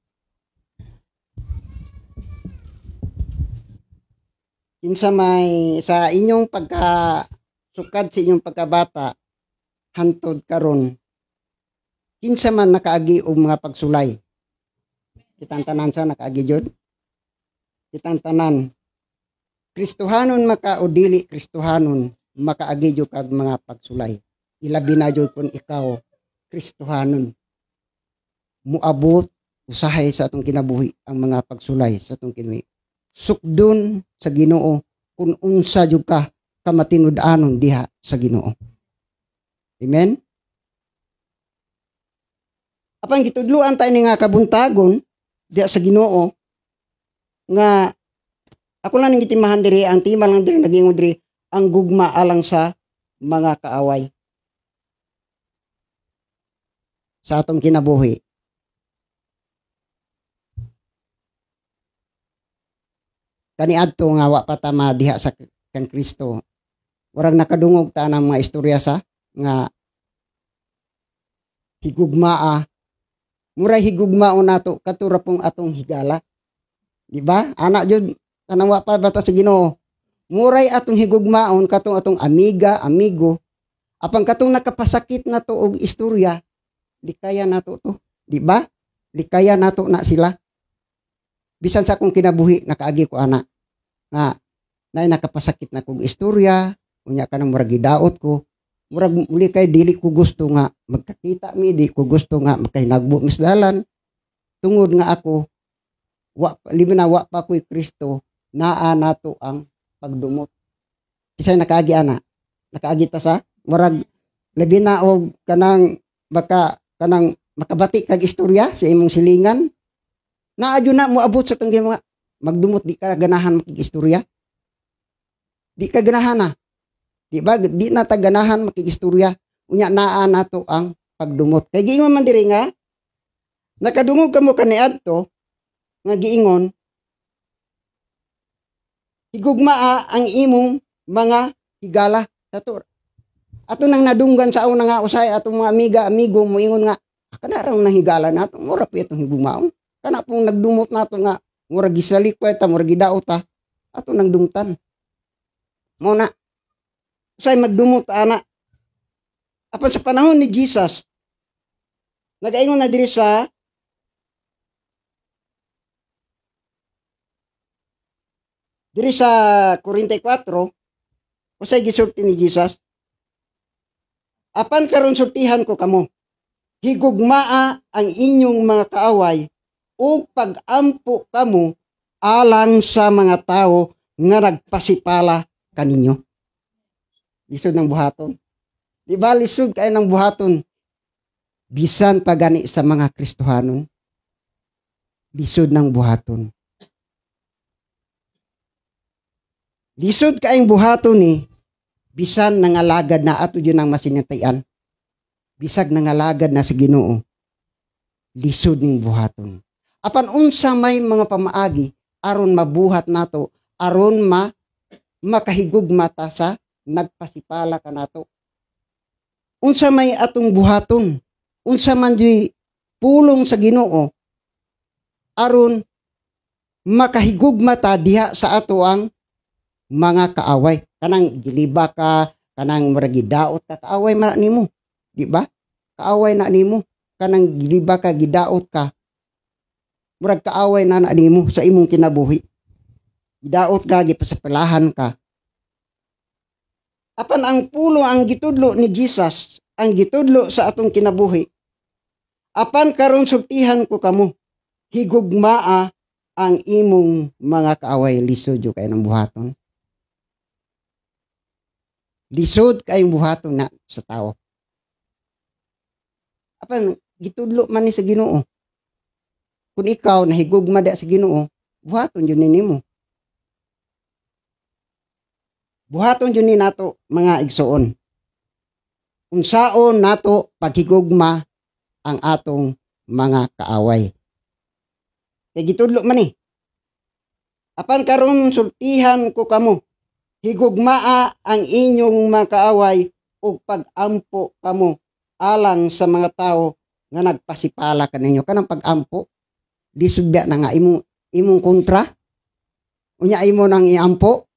Kinsa may sa inyong pagkasukad sa inyong pagkabata hantod karon, kinsa man nakaagi og mga pagsulay? Kitang tanan sa nakaagi jud. Kitang tanan, Kristohanon maka o dili Kristohanon, makaagi jud kag mga pagsulay. Ilabi na jud kung ikaw Kristohanon. Muabot usahay sa atong kinabuhi ang mga pagsulay sa atong kinabuhi. Sukdon sa Ginoo kung unsa jud ka kamatinud-anon diha sa Ginoo. Amen. Apan gitudloan tayo ni nga kabuntagon diha sa Ginoo nga ako lang ning gitimahan diri, ang tema lang diri nagingon diri ang gugma alang sa mga kaaway sa atong kinabuhi. Kaniadto nga wa pa ta madiha sa kang Kristo, warag nakadungog ta ng mga istorya sa nga higugmaa. Muray higugmaon nato katura pong atong higala. Di ba? Ana jud kanang wa pa bata sa Ginoo. Muray atong higugmaon katong atong amiga, amigo. Apan katong nakapasakit nato og istorya, likaya nato to. Di ba? Likaya nato na sila. Bisan sa akong kinabuhi nakaagi ko ana nga nay nakapasakit na kog istorya, unya kanang murag gidaot ko. Murag muli kay dili ko gusto nga magkakita mi, di ko gusto nga makahinagbo mis dalan. Tungod nga ako wa libi na wa pa ko'y Kristo, naa nato ang pagdumot. Kisay nakaagi ana, nakaagi ta sa murag labi na og kanang baka kanang makabati kag istorya sa imong silingan. Naa jud na moabot sa tong mga magdumot, di ka ganahan makig-istorya. Di ka ganahan na. Di ba? Di na ta ganahan makigistorya. Unya naa nato ang pagdumot. Kay giingon man diri nga nakadungog kamo kaniadto nga giingon higugmaa ang imong mga higala. Ato ato nang nadunggan sa una nga usay atong mga amiga amigo moingon nga kana ra nang higala nato, mura pa itong higugmaon. Kana pong nagdumot nato nga mura gisalikway ta, mura gidaot ta, ato nang dumtan. Mao na usay magdumot ana. Apan sa panahon ni Jesus, nagaingon na diri sa 44, usay gisulti ni Jesus, apan karon sultihan ko kamo, higugmaa ang inyong mga kaaway ug pag-ampo kamo alang sa mga tawo nga nagpasipala kaninyo. Lisod ng buhaton. Di ba lisod kay ng buhaton? Bisan pa gani sa mga Kristohanon, lisod ng buhaton. Lisod kaayong buhaton ni bisan nangalagad na ato jud ang masinatian. Bisag nangalagad na sa Ginoo, lisod ning buhaton. Apan unsa may mga pamaagi aron mabuhat nato, aron makahigugma ta sa nagpasipala kanato. Unsa may atong buhaton, unsa man di pulong sa Ginoo aron makahigugma ta diha sa ato ang mga kaaway. Kanang giliba ka, kanang murag gidaot ka, kaaway man nimo, di ba? Kaaway na nimo, kanang giliba ka, gidaot ka. Murag kaaway na na nimo sa imong kinabuhi. Gidaot ka, gipasapalahan ka. Apan ang pulong ang gitudlo ni Jesus, ang gitudlo sa atong kinabuhi. Apan karon sultihan ko kamo, higugmaa ang imong mga kaaway. Lisod jud kay ng buhaton. Lisod kayong buhaton na sa tao. Apan gitudlo man ni sa Ginoo. Kung ikaw nahigugma da sa Ginoo, buhaton jud ni nimo. Buhaton jud ni nato mga igsoon. Unsaon nato paghigugma ang atong mga kaaway. Kay gitudlo man ni. Apan karon sultihan ko kamo, higugmaa ang inyong mga kaaway ug pag-ampo kamo alang sa mga tawo nga nagpasipala kaninyo. Kanang pag-ampo, lisod biya na nga imong kontra. Unya imo nang iampo.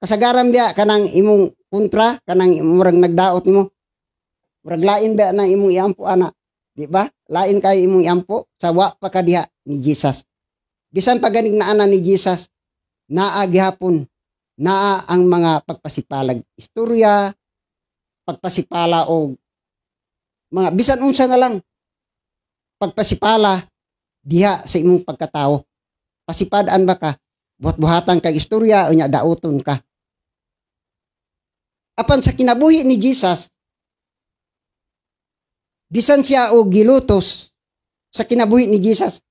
Kasagaran biya kanang imong kontra, kanang murag nagdaot nimo. Murag lain biya na imong iampo ana, di ba? Lain kay imong iampo sa wa pa ka diha ni Jesus. Bisan pa ganing naana ni Jesus, naa gihapon, naa ang mga pagpasipalag istorya, pagpasipala og mga bisan unsa na lang pagpasipala diha sa imong pagkatao. Pasipad-an ba ka? Buhat-buhatan kag istorya unya dauton ka. Apan sa kinabuhi ni Jesus, bisan siya og gilutos sa kinabuhi ni Jesus,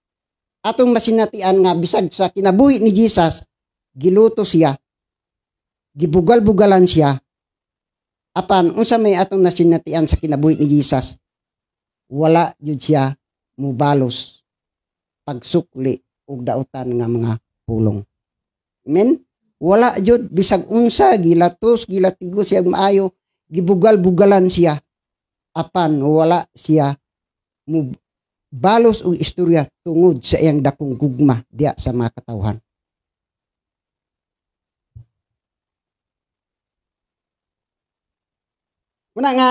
atong masinatian nga bisag sa kinabuhi ni Jesus, gilutos siya, gibugal-bugalan siya. Apan unsa may atong nasinatian sa kinabuhi ni Jesus, wala jud siya mubalos pagsukli og dautan nga mga pulong. Amen? Wala jud bisag unsa gilatos, gilatigo siya maayo, gibugal-bugalan siya. Apan wala siya mubalos og istorya tungod sa iyang dakong gugma diya sa mga katawhan. Una nga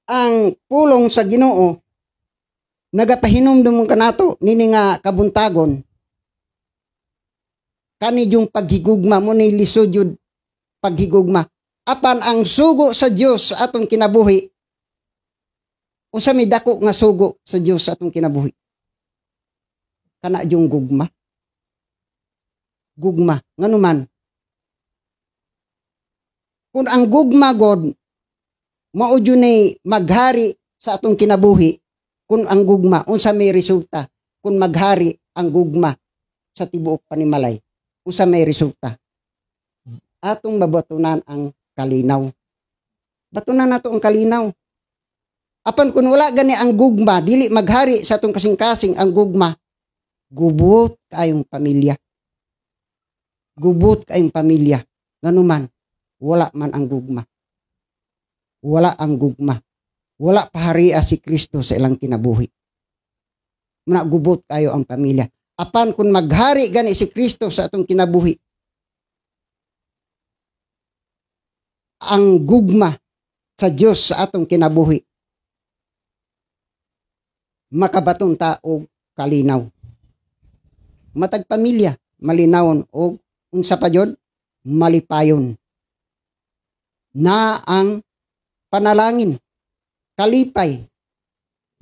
ang pulong sa Ginoo nagapahinumdum kanato nini nga kabuntagon, kani yung paghigugma mo ni lisod yun paghigugma. Apan ang sugo sa Dios sa atong kinabuhi, unsa may dako nga sugo sa Dios sa atong kinabuhi? Kana yung gugma. Gugma nganuman kung ang gugma God mao jud ni maghari sa atong kinabuhi. Kung ang gugma, unsa may resulta? Kung maghari ang gugma sa tibuok panimalay, unsa may resulta? Atong mabatunan ang kalinaw. Batunan nato ang kalinaw. Apan kung wala gani ang gugma, dili maghari sa atong kasing-kasing ang gugma, gubot kayong pamilya. Gubot kayong pamilya. Nganuman, wala man ang gugma. Wala ang gugma. Wala paharia si Kristo sa ilang kinabuhi. Managubot kayo ang pamilya. Apan kung maghari gani si Kristo sa atong kinabuhi, ang gugma sa Dios sa atong kinabuhi, makabaton ta og kalinaw. Matag pamilya, malinawon og unsa pa jud, malipayon. Na ang panalangin, kalipay.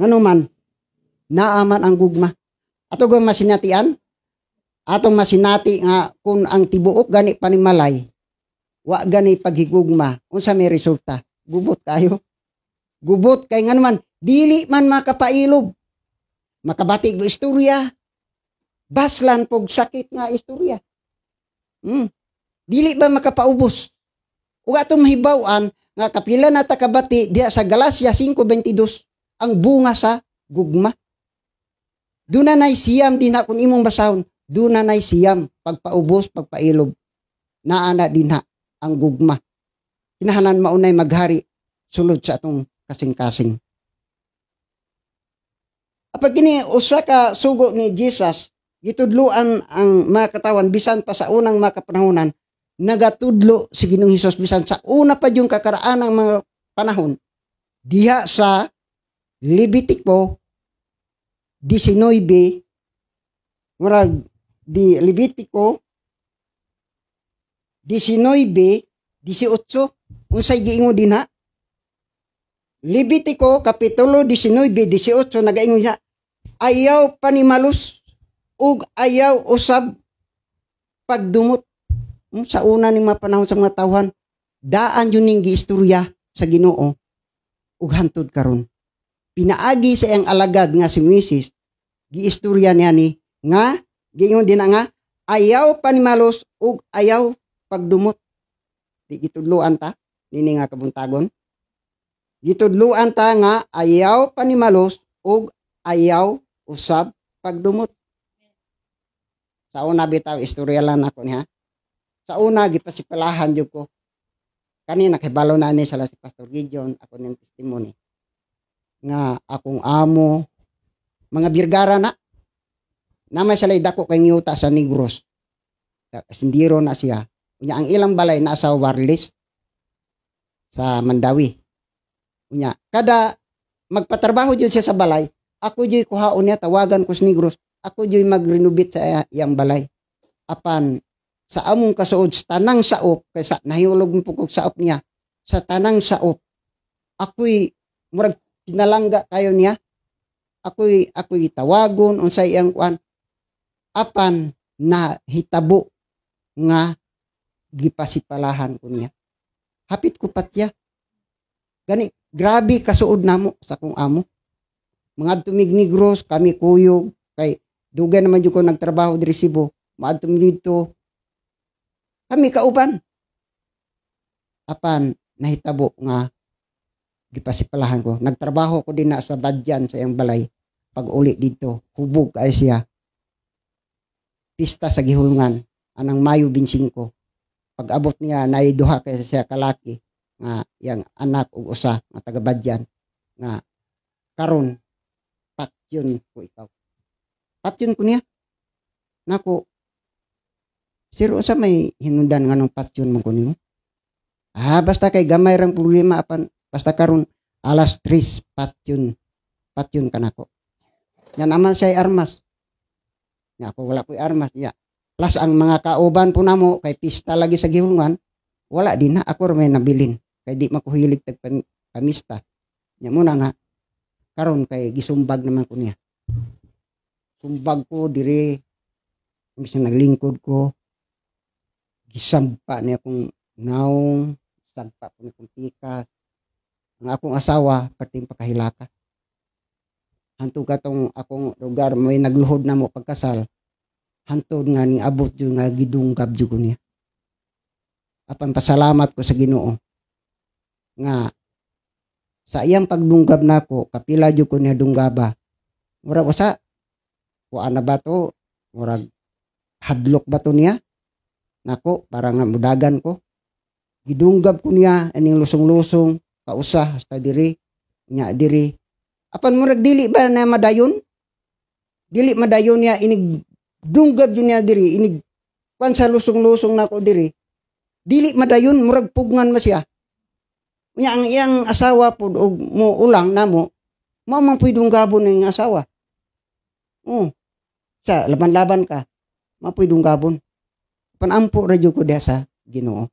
Nganuman, naaman ang gugma. Ato gong masinatian, atong masinati nga kung ang tibuok gani panimalay, wa gani paghigugma, unsa may resulta? Gubot kayo. Gubot kay nganuman, dili man makapailob. Makabati og istorya, baslan pog sakit nga istorya. Dili ba makapaubos? Ug atong mahibaw-an nga kapila na ta kabati diha sa Galacia 5:22 ang bunga sa gugma. Duna nay siyam dinha kung imong basahon, duna nay siyam pagpaubos, pagpailob. Naa na dinha ang gugma. Kinahanglan maunay maghari sulod sa atong kasing-kasing. Apag kini usa ka sugo ni Jesus, gitudloan ang mga katawan bisan pa sa unang mga kapanahonan, nagatudlo si Ginoong Hesus bisan sa una pa yung kakaraan ng mga panahon diha sa Levitico 19 Murag di Levitico 19:18, unsay giingon dinha? Levitico kapitulo 19:18, nagaingon siya, ayaw panimalus ug ayaw usab pagdumot. Sa una ning mga panahon sa mga tawhan, daan yun ning giistorya sa Ginoo ug hantod karon. Pinaagi sa iyang alagad nga si Moises, giistorya niya ni nga giingon din nga ayaw panimalos ug ayaw pagdumot. Di gitudloan ta nini nga kabuntagon. Gitudloan ta nga ayaw panimalos ug ayaw usab pagdumot. Sa una bitaw, istorya lang nako niya. Sa una gipasipalahan jud ko. Kani nakibalo na ni sala si Pastor Gideon, ako ning testimony nga akong amo mga Birgara na namay sila dako kay yuta sa Negros. Sindiro na siya. Unya ang ilang balay naa sa Wireless sa Mandawi. Unya kada magpatrabaho jud siya sa balay, ako jud kuhaon niya, tawagan ko sa Negros, ako jud mag-renovate sa iyang balay. Apan sa among kasuod sa tanang saop kay sa nahihulog mo po kog saop niya, sa tanang saop ako'y murag pinalangga kayo niya, ako'y tawagon unsay iyang kuan, apan na hitabo nga gipasipalahan ko niya, hapit ko patya. Gani grabe kasuod namo sa akong amo. Mga tumig Negros kami kuyog kay dugay naman jud ko nagtrabaho diri Cebu, maadto mi didto kami kauban. Apan nahitabo nga gipasipalahan ko. Nagtrabaho ko din na sa Badyan sa iyang balay. Pag uli dito, hubog ay siya. Pista sa gihulngan anang Mayo 25. Pag abot niya naay duha kay siya kalaki nga iyang anak ug usa nga taga Badyan nga karon patyon ko ikaw. Patyon ko niya. Nako, sir, usa may hinundan nga nung patyon man ko nimo? Ah, basta kay gamay rang problema, apan basta karon alas 3 patyon. Patyon ka nako. Nya naman siya armas. Nya ako wala ko'y armas. Nya. Plus ang mga kauban po namo kay pista lagi sa gihulngan, wala din na ako may nabilin kay di makuhilig tag pamista. Nya muna nga karon kay gisumbag naman ko niya. Sumbag ko dire bisan naglingkod ko, gisampa niya akong naong, sagpa ko niya akong tikas. Ang akong asawa perting pakahilaka. Hantod katong akong lugar may nagluhod na mo pagkasal. Hantod nga ning abot jud nga gidunggab jud ko niya. Apan pasalamat ko sa Ginoo nga sa iyang pagdunggab nako, kapila jud ko niya dunggaba. Murag usa kuan na ba to? Murag hadlok ba to niya? Nako, para nga mudagan ko. Gidunggab ko niya ining lusong-lusong kausa hasta diri nya diri. Apan murag dili ba na madayon? Dili madayon niya inig dunggab jud niya diri, inig kuan sa lusong-lusong nako diri. Dili madayon, murag pugngan ma siya. Unya ang iyang asawa pud og mo ulang namo, mao man puy dunggabon ning asawa. Oh. Sa laban-laban ka, mao puy dunggabon. Panampo ra jud ko diha sa Ginoo.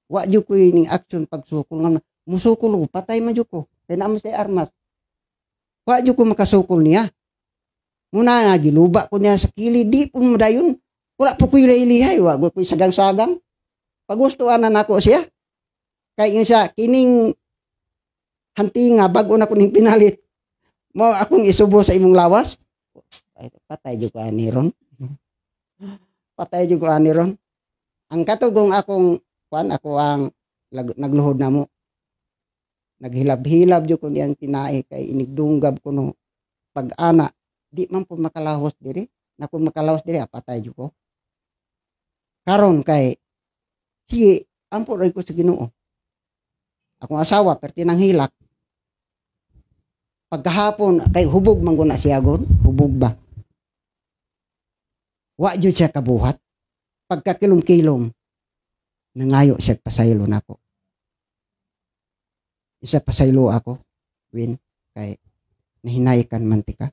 Wa jud ko ning action pagsukol nga musukol ko, patay man jud ko. Kay naa man siya armas. Wa jud ko makasukol niya. Muna nga giluba ko niya sa kilid, di po madayon. Wala po ko'y laylihay, wa ko'y sagang-sagang. Pagustuhan na nako siya. Kay nga siya, kining hantinga, bago na ko ning pinalit. Mo akong isubo sa imong lawas. Ay, patay jud ko ani ron. Patay jud ko ani ron. Ang katugong akong kuan, ako ang nagluhod na mo. Naghilab-hilab jud ko niyang tinae kay inigdunggab ko no pag-ana. Di man po makalahos diri. Nako makalahos diri, patay jud ko. Karon kay sige, ampo ra ko sa Ginoo. Akong asawa perti nang hilak. Pagkahapon kay hubog man guna siya god, hubog ba. Wa jud siya kabuhat. Pagkakilom-kilom nangayo siya pasaylo nako. Isa pasaylo ako, Win, kay nahinaykan man tika.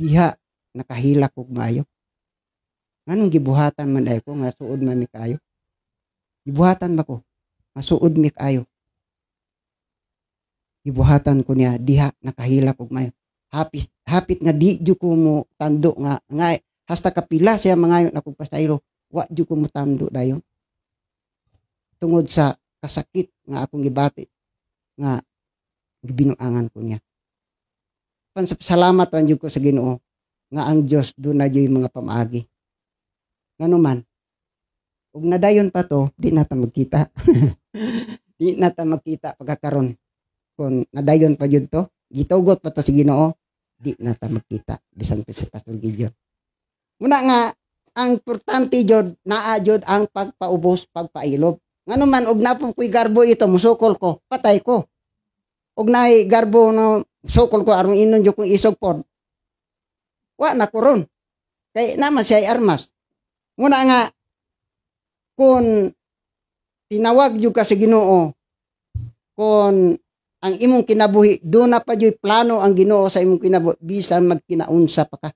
Diha nakahilak og maayo. Nganong gibuhatan man ay ko nga suod man mi kaayo? Gibuhatan ba ko? Nga suod mi kaayo. Gibuhatan ko niya, diha nakahilak og maayo. Hapit, hapit nga di jud ko mo tando nga nga hasta kapila siya mangayo na kog pasaylo, wa jud ko mo tando dayon. Tungod sa kasakit nga akong gibati nga gibinuangan ko niya. Pan salamat ra jud ko sa Ginoo nga ang Dios duna jud mga pamaagi. Ngano man, ug nadayon pa to, di na ta magkita. Di na ta magkita pagkakaron. Kung nadayon pa jud to, gitugot pa to sa Ginoo, di na ta magkita bisan pa si Pastor Gideon. Muna nga ang importante jud naa jud ang pagpaubos, pagpailob. Ngano man og napo ko'y garbo ito, musukol ko, patay ko. Og naay garbo no sukol ko aron inon jud kong isog pod. Wa na ko ron. Kay naman siya ay armas. Muna nga kung tinawag jud ka sa Ginoo, kung ang imong kinabuhi do na pa jud plano ang Ginoo sa imong kinabuhi bisan magkinaunsa pa ka.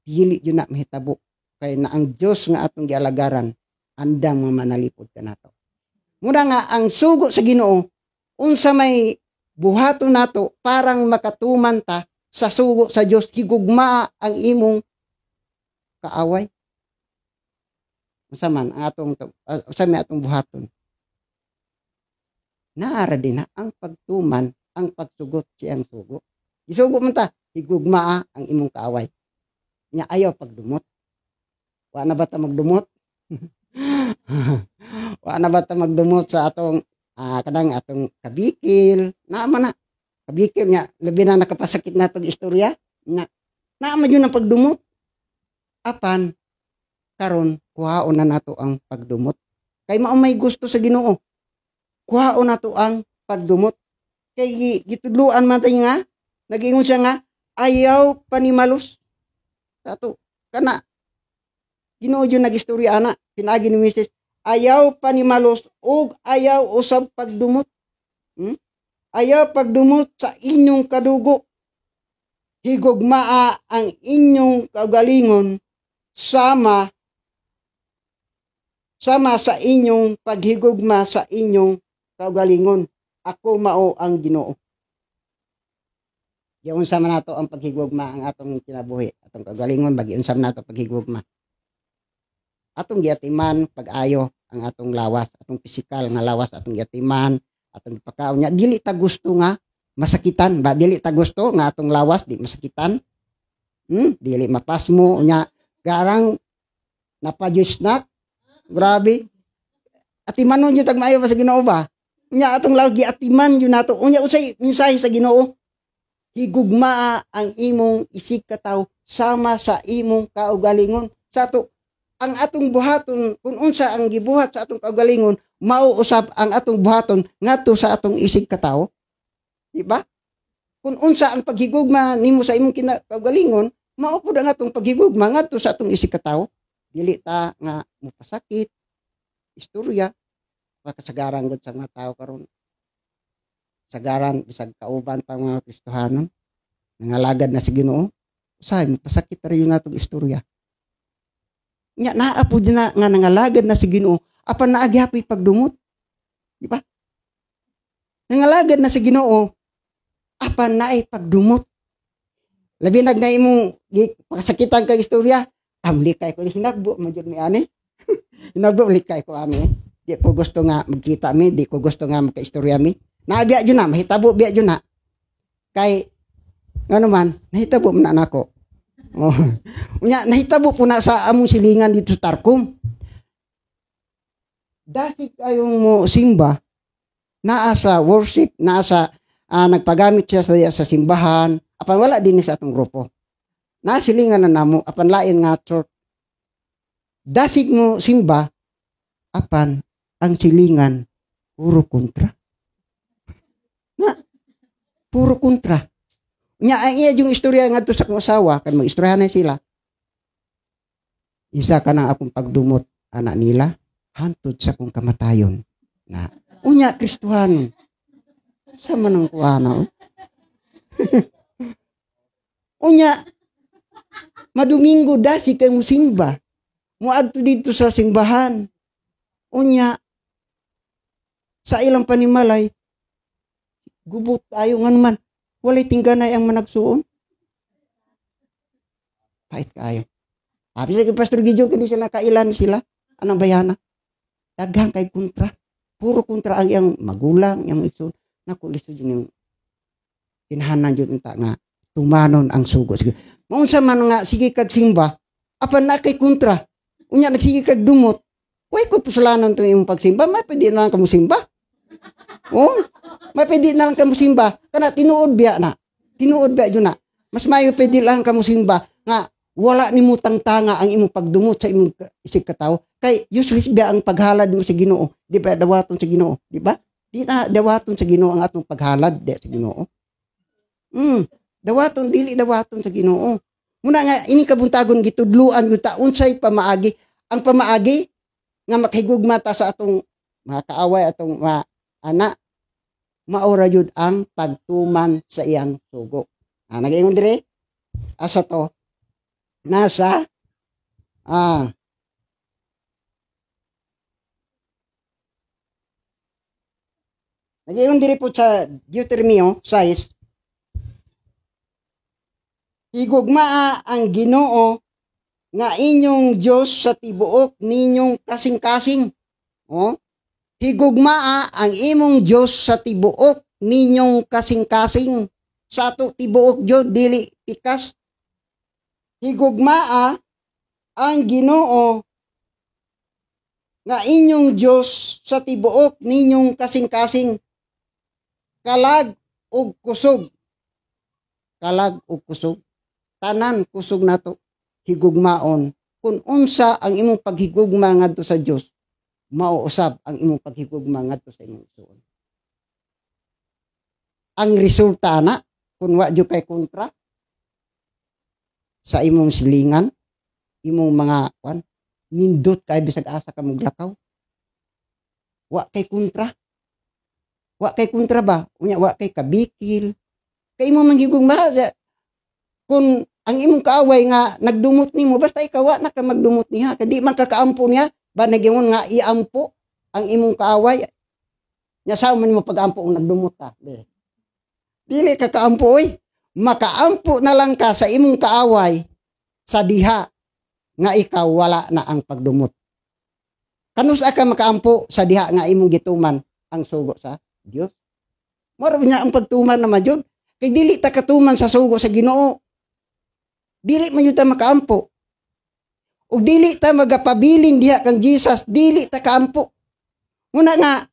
Dili jud na mahitabo kay na ang Dios nga atong gialagaran andam nga manalipod kanato. Muna nga ang sugo sa Ginoo unsa may buhaton nato parang makatuman ta sa sugo sa Dios, higugma ang imong kaaway. Unsa man ang atong unsa may atong buhaton? Naara din na ang pagtuman, ang pagsugot siyang sugo. Gisugo man ta, higugmaa ang imong kaaway. Nya ayaw pagdumot. Wa na ba ta magdumot? Wa na ba ta magdumot sa atong kanang atong kabikil? Naa man na. Kabikil nya labi na nakapasakit na atong istorya. Na naa man yun ang pagdumot. Apan karon kuhaon na nato ang pagdumot. Kay mao may gusto sa Ginoo. Kuhaon nato ang pagdumot. Kay gitudloan man tayo nga, nag-ingon siya nga ayaw panimalos. Sa ato kana Ginoo jud nag-istorya ana pinaagi ni Moises, ayaw panimalos ug ayaw usab pagdumot. Ayaw pagdumot sa inyong kadugo. Higugmaa ang inyong kaugalingon sama sama sa inyong paghigugma sa inyong kaugalingon. Ako mao ang Ginoo. Giunsa man nato ang paghigugma ang atong kinabuhi, atong kaugalingon, bagiunsa man nato paghigugma. Atong giatiman pag-ayo ang atong lawas, atong pisikal nga lawas, atong giatiman, atong gipakaon nya. Dili ta gusto nga masakitan ba? Dili ta gusto nga atong lawas di masakitan? Dili mapasmo nya, garang napadyos na. Grabe. Atimanon jud tag maayo pa sa Ginoo ba? Nya atong lawas giatiman jud nato. Unya unsay mensahe sa Ginoo? Higugmaa ang imong isig katawo sama sa imong kaugalingon. Sa ato ang atong buhaton kung unsa ang gibuhat sa atong kaugalingon, mao usab ang atong buhaton ngadto sa atong isig katawo. Di ba? Kung unsa ang paghigugma nimo sa imong kaugalingon, mao pud ang atong paghigugma ngadto sa atong isig katawo. Dili ta nga mopasakit istorya makasagaran gud sa mga tao karon. Sagaran bisag kauban pa mga Kristohanon nangalagad na sa Ginoo, usahay mopasakit ra yung atong istorya. Nya naa pud na nga nangalagad na sa Ginoo apan naa gihapoy pagdumot. Di ba? Nangalagad na sa Ginoo apan naay pagdumot. Labi nag na imong pakasakitan kag istorya, amlikay ko hinagbo man jud mi ani. Hinagbo likay ko ani. Di ko gusto nga magkita mi, di ko gusto nga magkaistorya mi. Naa biya jud na, mahitabo biya jud na. Kay ngano man, nahitabo man na nako. Oh. Unya nahitabo po na sa among silingan dito sa Tarcom. Dasig kayong mo simba, naa sa worship, naa sa nagpagamit siya sa simbahan, apan wala din sa atong grupo. Nasilingan na namo, apan lain nga church. Dasig mo simba, apan ang silingan puro kontra. Na, puro kontra. Nya ang iya yung istorya ngadto sa akong asawa, kan mag-istorya na sila. Isa ka ng akong pagdumot anak nila, hantod sa akong kamatayon. Na, unya Kristohanon. Sa man ang kuana, oh. Unya, madomingo dasi kay musimba. Muadto dito sa simbahan. Unya, sa ilang panimalay, gubot tayo nga naman. Walay tingganay ang managsuon. Pait kayo. Sabi sa Pastor Gideon, kini siya nakailan sila. Anong bayana? Daghang kay kontra. Puro kontra ang iyang magulang, iyang igsoon. Naku, lisod yun yung kinahanglan yun unta nga tumanon ang sugo. Sige. Maunsa man nga sige kag simba, apan na kay kontra. Unya nagsige kag dumot. Way ko pusulanan to imong pagsimba, may pwede na lang kamo simba. Oh, may pwede na lang kamo simba. Kana tinuod biya na. Tinuod biya jud na. Mas mayo pwede lang kamo simba nga wala nimo tangtanga ang imong pagdumot sa imong isig katawo. Kay useless biya ang paghalad mo sa Ginoo. Di ba dawaton sa Ginoo, di ba? Di na dawaton sa Ginoo ang atong paghalad di sa Ginoo. Dawaton dili dawaton sa Ginoo. Muna nga ining kabuntagon gitudluan gyud ta unsay pamaagi. Ang pamaagi nga makahigugma ta sa atong mga kaaway, atong mga anak, maora jud ang pagtuman sa iyang sugo. Nagaingon dire asa to? Nasa nagaingon dire po sa Deuteronomio 6, higugmaa ang Ginoo nga inyong Dios sa tibuok ninyong kasing-kasing. Oh? Higugmaa ang imong Dios sa tibuok ninyong kasing-kasing. Sa ato tibuok Dios dili pikas. Higugmaa ang Ginoo nga inyong Dios sa tibuok ninyong kasing-kasing. Kalag ug kusog. Kalag ug kusog. Tanan kusog nato higugmaon. Kung unsa ang imong paghigugma ngadto sa Dios, mauusab ang imong paghigugma ngadto sa imong igsoon. Ang resulta na kung wa jud kay kontra sa imong silingan, imong mga kwan, nindot kay bisag asa ka moglakaw. Wa kay kontra. Wa kay kontra ba? Unya wa kay kabikil. Kay imong manghigugma kung ang imong kaaway nga nagdumot nimo, basta ikaw wa na ka magdumot niya, kay di man ka kaampo niya, ba nagyingon nga iampo ang imong kaaway. Nya sao man mo pag-ampo kung nagdumot ka? Dili ka kaampo oy. Makaampo na lang ka sa imong kaaway sa diha nga ikaw wala na ang pagdumot. Kanus ka makaampo sa diha nga imong gituman ang sugo sa Dios? Moro niya ang pagtuman naman jud. Kay dili ta katuman sa sugo sa Ginoo. Dili man jud ta makaampo. Ug dili ta magapabilin diha kang Jesus, dili ta kaampo. Muna nga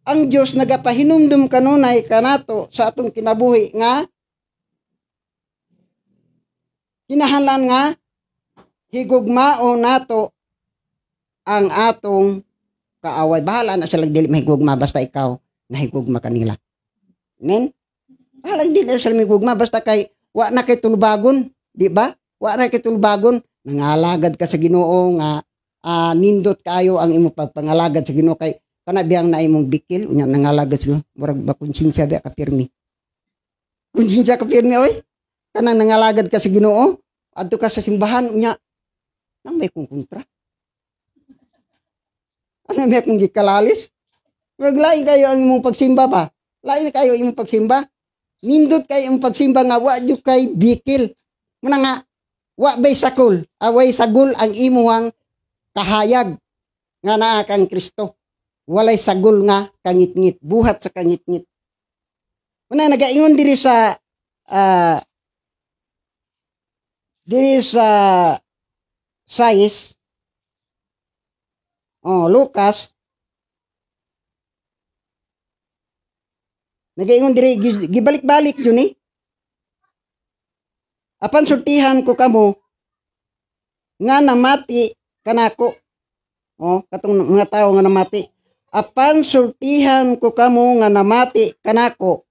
ang Dios nagapahinumdum kanunay kanato sa atong kinabuhi nga kinahanglan nga higugmao nato ang atong kaaway. Bahala na sila dili mahigugma basta ikaw nahigugma kanila. Amen? Bahala dili na sila mahigugma basta kay wa na kay tulubagon, di ba? Wa na kay tulubagon, nangalagad ka sa Ginoo nga nindot kayo ang imong pagpangalagad sa Ginoo kay kana biyang na imong bikil unya nangalagad sa Ginoo, murag ba konsensya ba ka pirmi. Konsensya ka pirmi oy. Kanang nangalagad ka sa Ginoo, adto ka sa simbahan unya nang may kong kontra. Ano may kong gikalalis? Murag lain kayo ang imong pagsimba ba? Lain kayo imong pagsimba? Nindot kayo imong pagsimba nga wa jud kay bikil. Muna nga wa bay sakol, away sagol ang imuhang kahayag nga naa kang Kristo. Walay sagol nga kangitngit, buhat sa kangitngit. Muna nagaingon diri sa diri sa 6, oh, Lucas, nagaingon diri gibalik-balik yun eh. Apan sultihan ko kamo nga namati kanako. Oh, katong mga tao nga namati. Apan sultihan ko kamo nga namati kanako.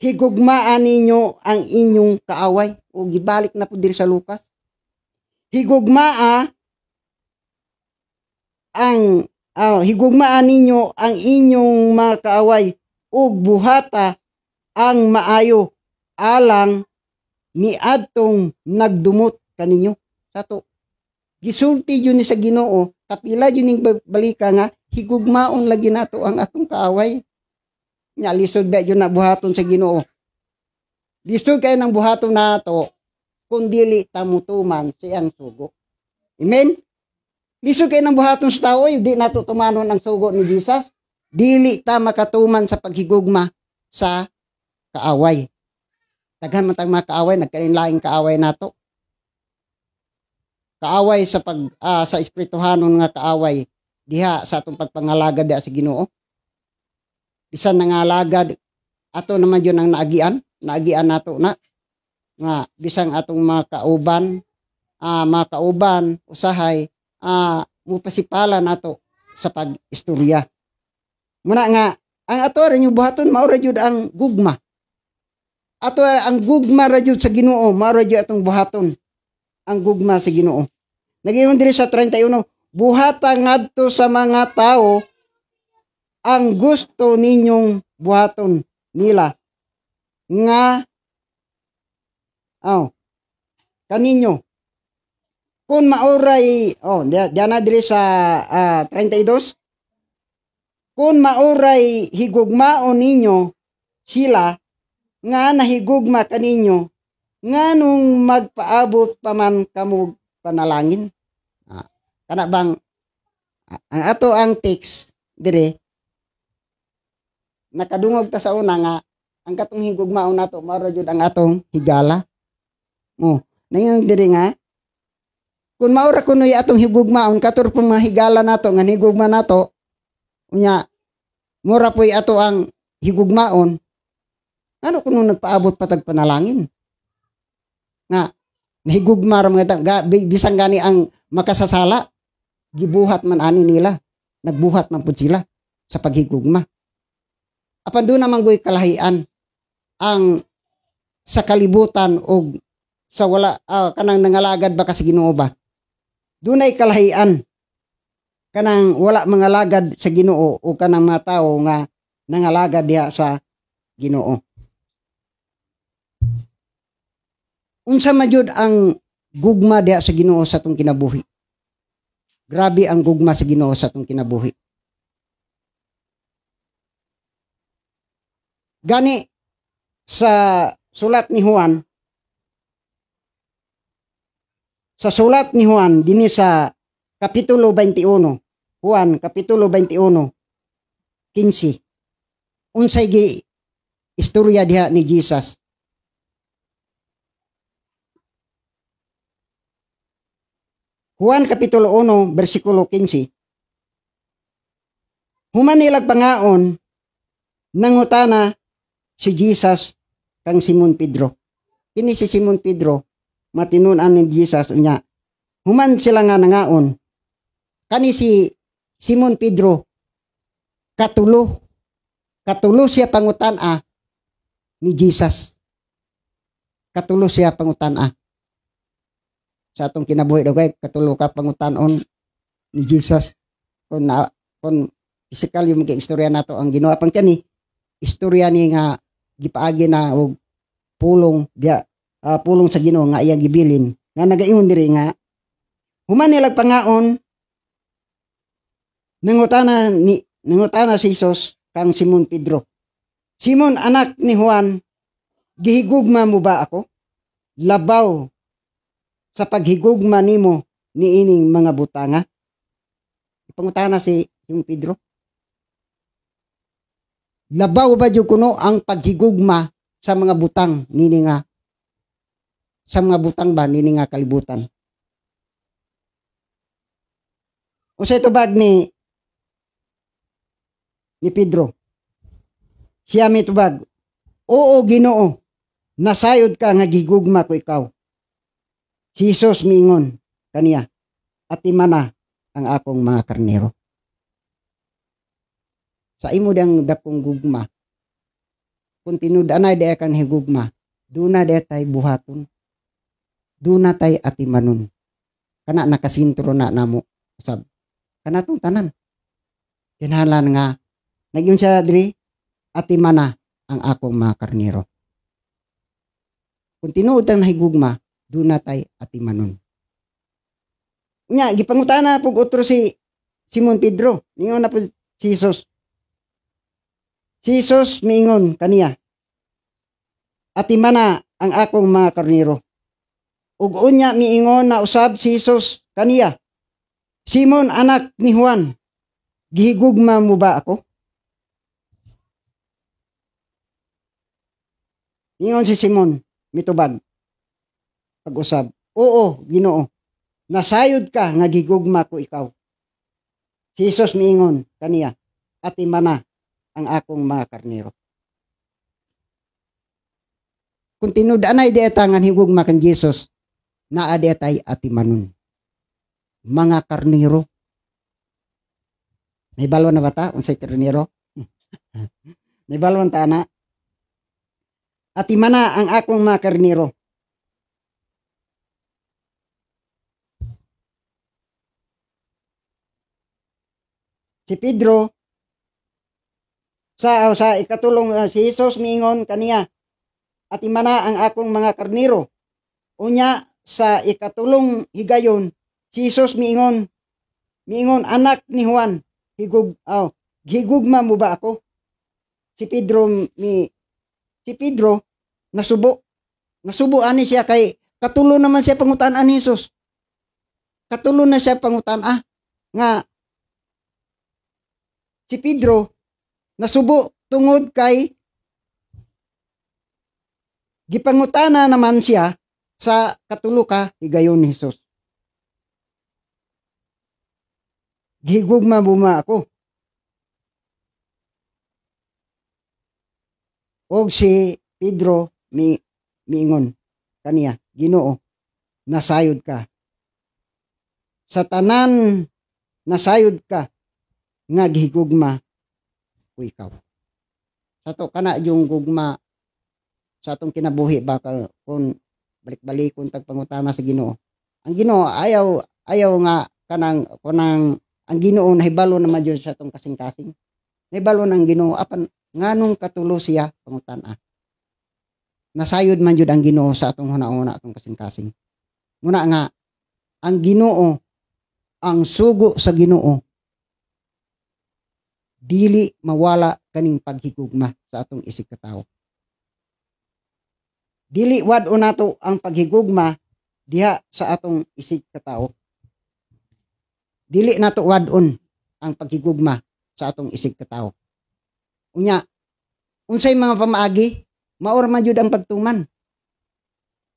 Higugmaan ninyo ang inyong kaaway. O gibalik na po diri sa Lucas. Higugmaa ang higugmaan ninyo ang inyong mga kaaway ug buhata ang maayo alang Niadtong nagdumot kaninyo. Sa to gisulti jud ni sa Ginoo, kapila jud ning balika nga higugmaon lagi nato ang atong kaaway. Nya lisod ba jud na buhaton sa Ginoo? Lisod kay nang buhaton nato kung dili ta mutuman sa iyang sugo. Amen? Lisod kay nang buhaton sa tao, di nato tumanon ang sugo ni Jesus. Dili ta makatuman sa paghigugma sa kaaway. Daghan man tang mga kaaway, nagkainlaing kaaway nato. Kaaway sa pag sa espirituhanon nga kaaway diha sa atong pagpangalagad diha sa Ginoo. Bisan nangalagad ato naman yun ang naagian nato na nga bisan atong mga kauban usahay mupasipala nato sa pag-istorya. Muna nga ang ato ra yung buhaton mao ra jud ang gugma. Ato ang gugma ra jud sa Ginoo, mao ra jud atong buhaton ang gugma sa Ginoo. Nagingon diri sa 31, buhata ngadto sa mga tao ang gusto ninyong buhaton nila nga kaninyo. Kung maoray, diyan na diri sa 32, kung maoray higugmaon ninyo sila nga nahigugma kaninyo, nganong magpaabot pa man kamo panalangin. Kana bang ang ato ang text dire nakadungog ta sa una nga ang katong higugmaon nato mao ra jud ang atong higala. Naingon dire nga kung mao ra kunoy atong higugmaon kator pong mga higala nato nga higugma nato, unya mura poy ato ang higugmaon, ano kuno nagpaabot pa tag panalangin? Nga nahigugma ra mga bisan gani ang makasasala, gibuhat man ani nila, nagbuhat man pud sila sa paghigugma. Apan doon naman goy kalahian ang sa kalibutan og sa wala kanang nangalagad ba ka sa Ginoo ba? Dunay kalahian kanang wala mangalagad sa Ginoo o kanang mga tawo nga nangalagad diha sa Ginoo. Unsa man jud ang gugma diha sa Ginoo sa atong kinabuhi? Grabe ang gugma sa Ginoo sa atong kinabuhi. Gani sa sulat ni Juan, dinhi sa Kapitulo 21, Juan Kapitulo 21, 15. Unsay gi istorya diha ni Jesus? Juan Kapitulo 1, versikulo 15. Human nilag pangaon, nangutana si Jesus kang Simon Pedro. Kini si Simon Pedro, matinunan ni Jesus unya. Human sila nga nangaon. Kani si Simon Pedro, katulo. Katulo siya pangutan-a ni Jesus. Katulo siya pangutan-a. Sa atong kinabuhi daw kay katulo ka pangutan-on ni Jesus. Kung physical yung mga istorya nato ang Ginoo pang kani istorya ni nga gipaagi na og pulong diya, pulong sa Ginoo nga iyang gibilin nga nagaingon diri nga human nilag pangaon, nangutana si Jesus kang Simon Pedro. Simon anak ni Juan, gihigugma mo ba ako? Labaw sa paghigugma nimo niining mga butanga. Ipangutana si Simon Pedro. Labaw ba jud kuno ang paghigugma sa mga butang nini nga sa mga butang ba nini nga kalibutan? Unsay tubag ni Pedro? Siya may tubag, oo Ginoo, nasayod ka nga gigugma ko ikaw. Si Jesus miingon kaniya, atimana ang akong mga karnero. Sa imo diyang dakong gugma, kung tinud-anay diya kang higugma, duna diya tay buhaton, duna tay atimanon. Kana nakasintro na namo sab kana tong tanan. Kinahanglan nga nagyun siya diri, atimana ang akong mga karnero. Kung tinuod tang nahigugma, duna tay atimanon. Unya gipangutana pug otro si Simon Pedro, ningon na pud si Jesus. Si Jesus miingon kaniya, atimana ang akong mga karnero. Ug unya miingon na usab si Jesus kaniya, Simon anak ni Juan, gihigugma mo ba ako? Miingon si Simon, mitubag, pag-usab, oo, Ginoo, nasayod ka nga gigugma ko ikaw. Si Jesus miingon kaniya, atimana ang akong mga karnero. Kung tinud-anay di nga higugma kan Jesus, naa di tay atimanon. Mga karnero. Nahibalwan na ba ta unsay karnero? Nahibalwan ta na? Atimana ang akong mga karnero. Si Pedro sa ikatulong si Jesus miingon kaniya, atimana ang akong mga karnero. Unya sa ikatulong higayon, si Jesus miingon anak ni Juan, higugma mo ba ako? Si Pedro nasubo. Nasubo ani siya kay katulo naman siya pangutan ani Jesus. Katulo na siya pangutan nga si Pedro nasubo tungod kay gipangutana naman siya sa katulo ka higayon ni Jesus. Gihigugma mo ba ako? Og si Pedro miingon kaniya, Ginoo, nasayod ka. Sa tanan nasayod ka nga gihigugma ko ikaw. Sa to kana yung gugma sa atong kinabuhi ba kung balik-balikon tag pangutana sa Ginoo. Ang Ginoo ayaw nga kanang kunang ang Ginoo nahibalo naman jud sa atong kasing-kasing. Nahibalo ng Ginoo apan nganong katulo siya pangutana. Nasayod man jud ang Ginoo sa atong huna-huna atong kasing-kasing. Muna nga ang Ginoo, ang sugo sa Ginoo dili mawala kaning paghigugma sa atong isig katawo. Dili wad-o nato ang paghigugma diha sa atong isig katawo. Dili nato wad-on ang paghigugma sa atong isig katawo. Unya, unsay mga pamaagi, maor man jud ang pagtuman.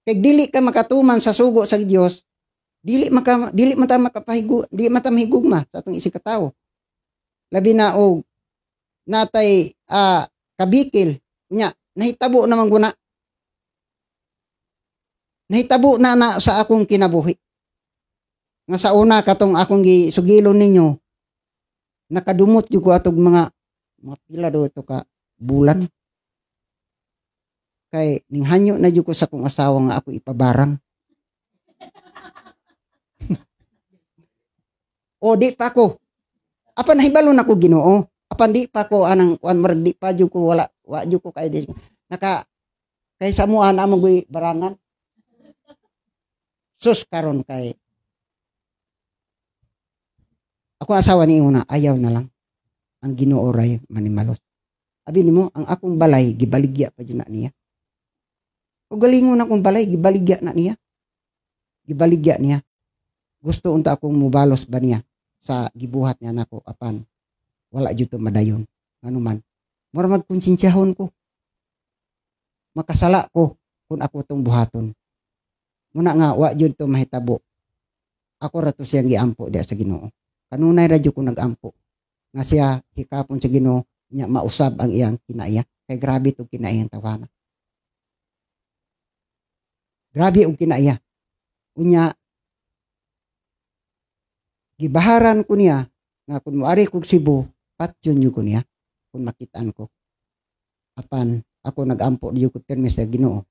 Kay dili ka makatuman sa sugo sa Dios, dili man ta makapahigu, dili man ta mahigugma sa atong isig katawo. Labi na og natay kabikil, unya nahitabo naman guna. Nahitabo na sa akong kinabuhi. Nga sa una katong akong gisugilon ninyo, nakadumot jud ko atog mga pila do to ka bulan. Kay ninghanyo na jud ko sa akong asawa nga ako ipabarang. O di pa ko. Apan nahibalo na ko Ginoo. Apan di pa ko anang kuan marag di pa jud ko wala wa jud ko kay di. Naka kay sa muan among guy barangan. Sus karon kay ako asawa ni una ayaw na lang ang Ginoo ray manimalos. Abi nimo ang akong balay gibaligya pa jud na niya. O galingon akong balay gibaligya na niya. Gibaligya niya. Gusto unta akong mubalos ba niya sa gibuhat niya nako apan wala jud to madayon. Nganuman mura magkonsensyahon ko. Makasala ko kung ako tong buhaton. Muna nga wa jud to mahitabo. Ako ra to siyang giampo diha sa Ginoo. Kanunay ra jud ko nagampo nga siya hikapon sa Ginoo nya mausab ang iyang kinaiya kay grabe tong kinaiyang tawana. Grabe og kinaiya. Unya gibaharan ko niya nga kung moari kog Cebu patyon jud ko niya kung makitaan ko. Apan ako nagampo jud ko pirmi sa Ginoo.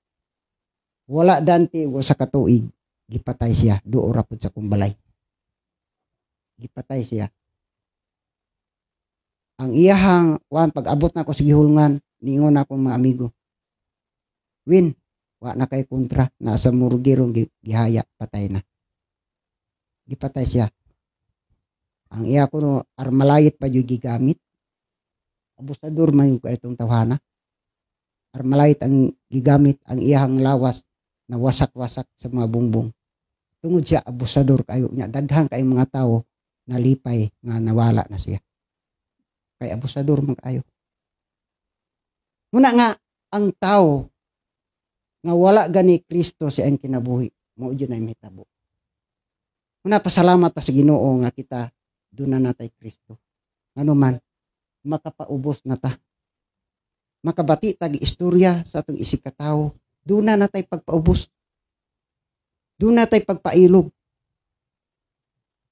Wala danti og usa ka tuig gipatay siya duo ra pud sa akong balay. Gipatay siya. Ang iyahang kuan pag-abot na ako sa gihulngan, niingon akong mga amigo. Win, Wa na kay kontra, nasa morgue ron gihaya, patay na. Gipatay siya. Ang iya kuno armalite pa jud gigamit. Abusador man yung itong tawhana. Armalite ang gigamit, ang iyahang lawas na wasak-wasak sa mga bungbong. Tungod siya abusador kayo nya, daghan kay mga tao nalipay nga nawala na siya. Kay abusador man kayo. Muna nga ang tao nga wala gani Kristo sa iyang kinabuhi, mao jud na mahitabo. Muna pasalamat ta sa Ginoo nga kita duna natay Kristo. Ngano man makapaubos na ta. Makabati tag istorya sa atong isig katawo, duna natay pagpaubos. Duna tay pagpailob.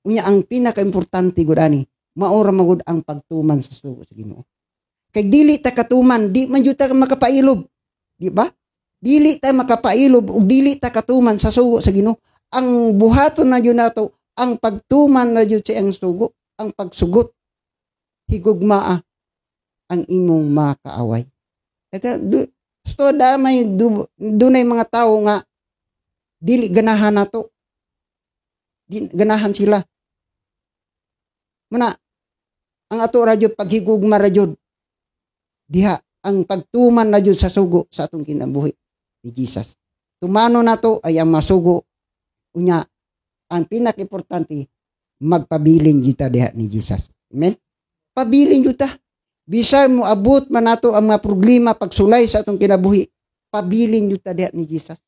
Unya ang pinakaimportante gud ani, mao ra magud ang pagtuman sa sugo sa Ginoo. Kay dili ta katuman, di man jud ta makapailob. Di ba? Dili ta makapailob ug dili ta katuman sa sugo sa Ginoo. Ang buhaton na jud nato, ang pagtuman na jud sa iyang sugo, ang pagsugot. Higugmaa ang imong makaaway. Daga du, so da may du, dunay mga tawo nga dili ganahan nato. Di ganahan sila. Muna ang ato ra jud paghigugma ra jud diha ang pagtuman na jud sa sugo sa atong kinabuhi ni Jesus. Tumano nato ay ang masugo, unya ang pinaka-importante, magpabilin jud ta diha ni Jesus. Amen. Pabilin jud ta. Bisan mo abot man nato ang mga problema pagsulay sa atong kinabuhi, pabilin jud ta diha ni Jesus.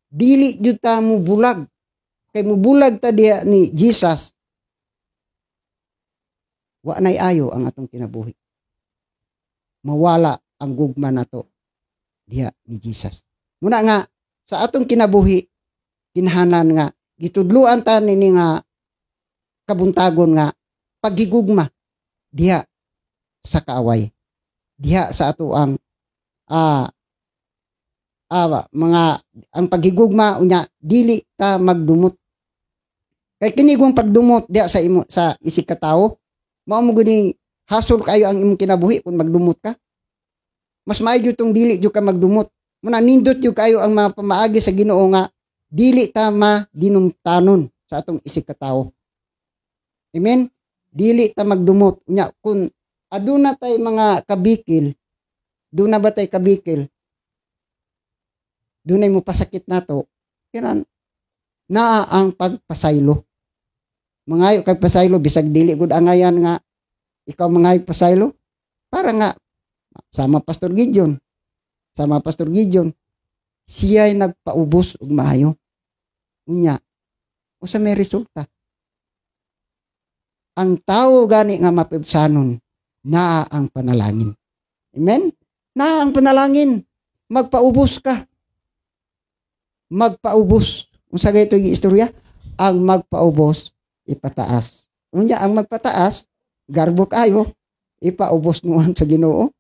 Dili jud ta mo bulag. Kay mubulag ta diha ni Jesus, wa nay ayo ang atong kinabuhi. Mawala ang gugma nato diha ni Jesus. Muna nga sa atong kinabuhi, kinahanglan nga gitudluan ta nini nga kabuntagon nga paghigugma diha sa kaaway. Diha sa ato ang mga ang paghigugma, unya dili ta magdumot. Kay kini kung pagdumot diha sa imo sa isig katawo, mao mo guni hasol kayo ang imong kinabuhi kung magdumot ka. Mas maayo jud tong dili jud ka magdumot. Muna nindot jud kayo ang mga pamaagi sa Ginoo nga dili ta madinumtanon sa atong isig katawo. Amen. Dili ta magdumot. Unya kung aduna tay mga kabikil, duna ba tay kabikil? Dunay mo pasakit nato, kinan naa ang pagpasaylo. Mangayo kag pasaylo bisag dili gud angayan nga ikaw mangayo pasaylo para nga sama Pastor Gideon. Sama Pastor Gideon, siya'y nagpaubos og maayo. Unya, usa may resulta. Ang tao gani nga mapibsanon, naa ang panalangin. Amen? Naa ang panalangin. Magpaubos ka. Magpaubos. Unsa gay ito yung istorya? Ang magpaubos, ipataas. Unya, ang magpataas, garbo kayo, ipaubos nuan sa Ginoo.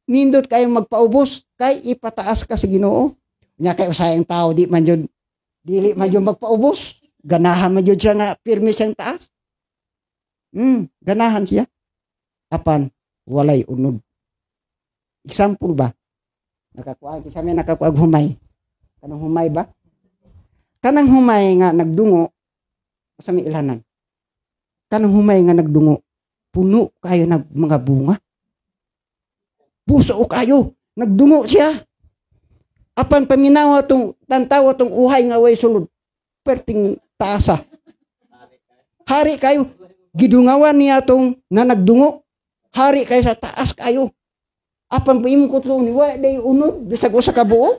Nindot kayo magpaubos, kay ipataas ka sa Ginoo. Unya kay usay ang tao di man jud dili man jud magpaubos. Ganahan man jud siya nga pirmi siyang taas. Ganahan siya. Apan walay unod. Example ba? Nakakuha sa may nakakuha humay. Kanang humay ba? Kanang humay nga nagdungo sa may ilanan. Kanang humay nga nagdungo, puno kayo nag mga bunga. Buso kayo, nagdungo siya. Apan paminawa tong tantawa tong uhay nga way sulod. Perting taasa. Hari kayo, gidungawan niya tong na nagdungo. Hari kayo sa taas kayo. Apan pa imong kutlo ni wa day unod bisag usa ka buo.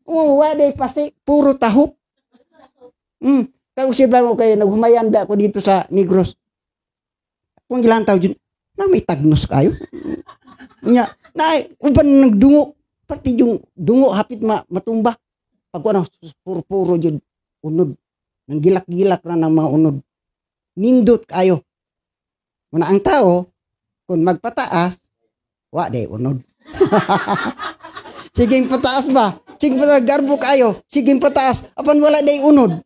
Oh, wa day pasi, puro tahop. Kay ba mo kay naghumayan ba ako dito sa Negros. Kung gilantaw jud na may tagnos kayo. Nya, na uban nagdungo, pati yung dungo hapit matumba. Pag ano, puro-puro jud unod. Nang gilak-gilak na ng mga unod. Nindot kayo. Muna ang tao, kung magpataas, wa day unod. Sige pataas ba? Sige pataas, garbo kayo. Sige pataas, apan wala day unod.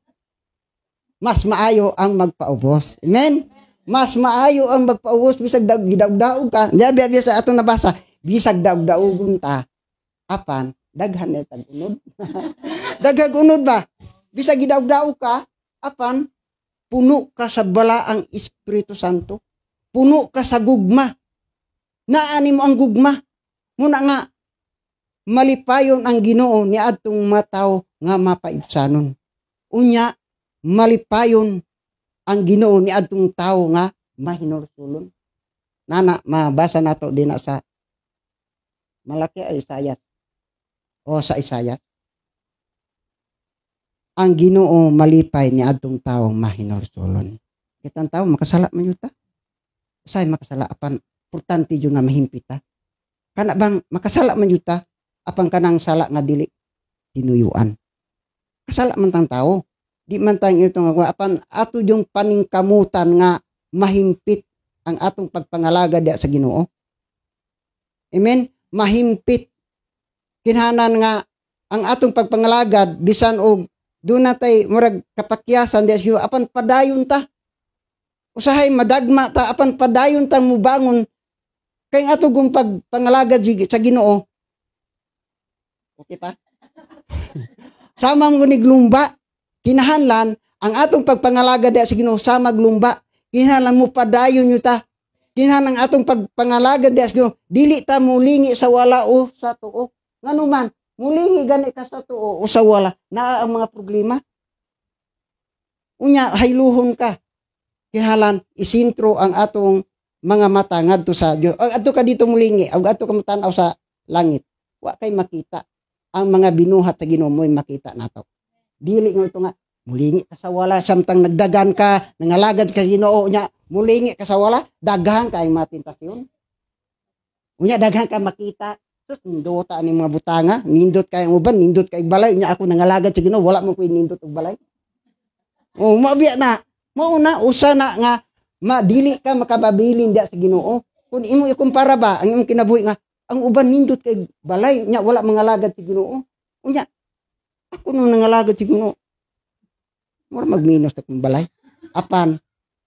Mas maayo ang magpaubos. Amen? Mas maayo ang magpaubos bisag gidaog-daog ka. Di ba sa atong nabasa, bisag daog-daogon ta, apan Daghan na tag unod. Daghag unod ba? Bisag gidaog-daog ka, apan puno ka sa balaang Espiritu Santo. Puno ka sa gugma. Naani mo ang gugma. Muna nga malipayon ang Ginoo ni adtong mataw nga mapaibsanon. Unya malipayon ang Ginoo ni adtong tawo nga mahinulsulon. Nana, mabasa nato din na sa Malaki ay Isayas. O sa Isayas. Ang Ginoo malipay ni adtong tawo mahinulsulon. Kitang tawo makasala man yun ta. Usay makasala apan importante jud nga mahimpit ta. Kana bang makasala man jud ta apan kanang sala nga dili tinuyuan. Kasala man tang tao. Di man tang ito nga apan ato yung paningkamutan nga mahimpit ang atong pagpangalaga diya sa Ginoo. Amen. Mahimpit. Kinhanan nga ang atong pagpangalagad bisan og doon natay murag kapakyasan diya sa Ginoo apan padayon ta. Usahay madagma ta apan padayon ta mubangon kay ang atong kung pagpangalagad sa Ginoo. Okay pa? Sama mo ni glumba. Kinahanglan ang atong pagpangalagad diya sa Ginoo sama glumba. Kinahanglan mo padayon nyo ta. Kinahanglan ang atong pagpangalagad diya sa Ginoo dili ta mulingi sa wala o sa tuo. Ngano man mulingi gani ka sa tuo o sa wala, naa ang mga problema. Unya hayluhon ka. Kinahanglan isintro ang atong mga mata ngadto sa Dios. Adto ka dito mulingi, ug adto ka matan-aw sa langit. Wa kay makita ang mga binuhat sa Ginoo mo'y makita nato. Dili nga ito nga mulingi ka sa wala samtang nagdagan ka, nangalagad ka sa Ginoo nya, mulingi ka sa wala, daghan kay matentasyon. Unya daghan ka makita. Sus, nindota ani mga butanga, nindot kay ang uban, nindot kay balay, unya ako nangalagad sa Ginoo, wala mo koy nindot og balay. Oh, mabiya na. Mao na usa na nga madili ka makababilin diya sa Ginoo. Kung imo ikumpara ba ang imong kinabuhi nga ang uban nindot kay balay nya wala mangalagad sa Ginoo. Unya ako nung nangalagad sa Ginoo. Mura magminus ta kung balay. Apan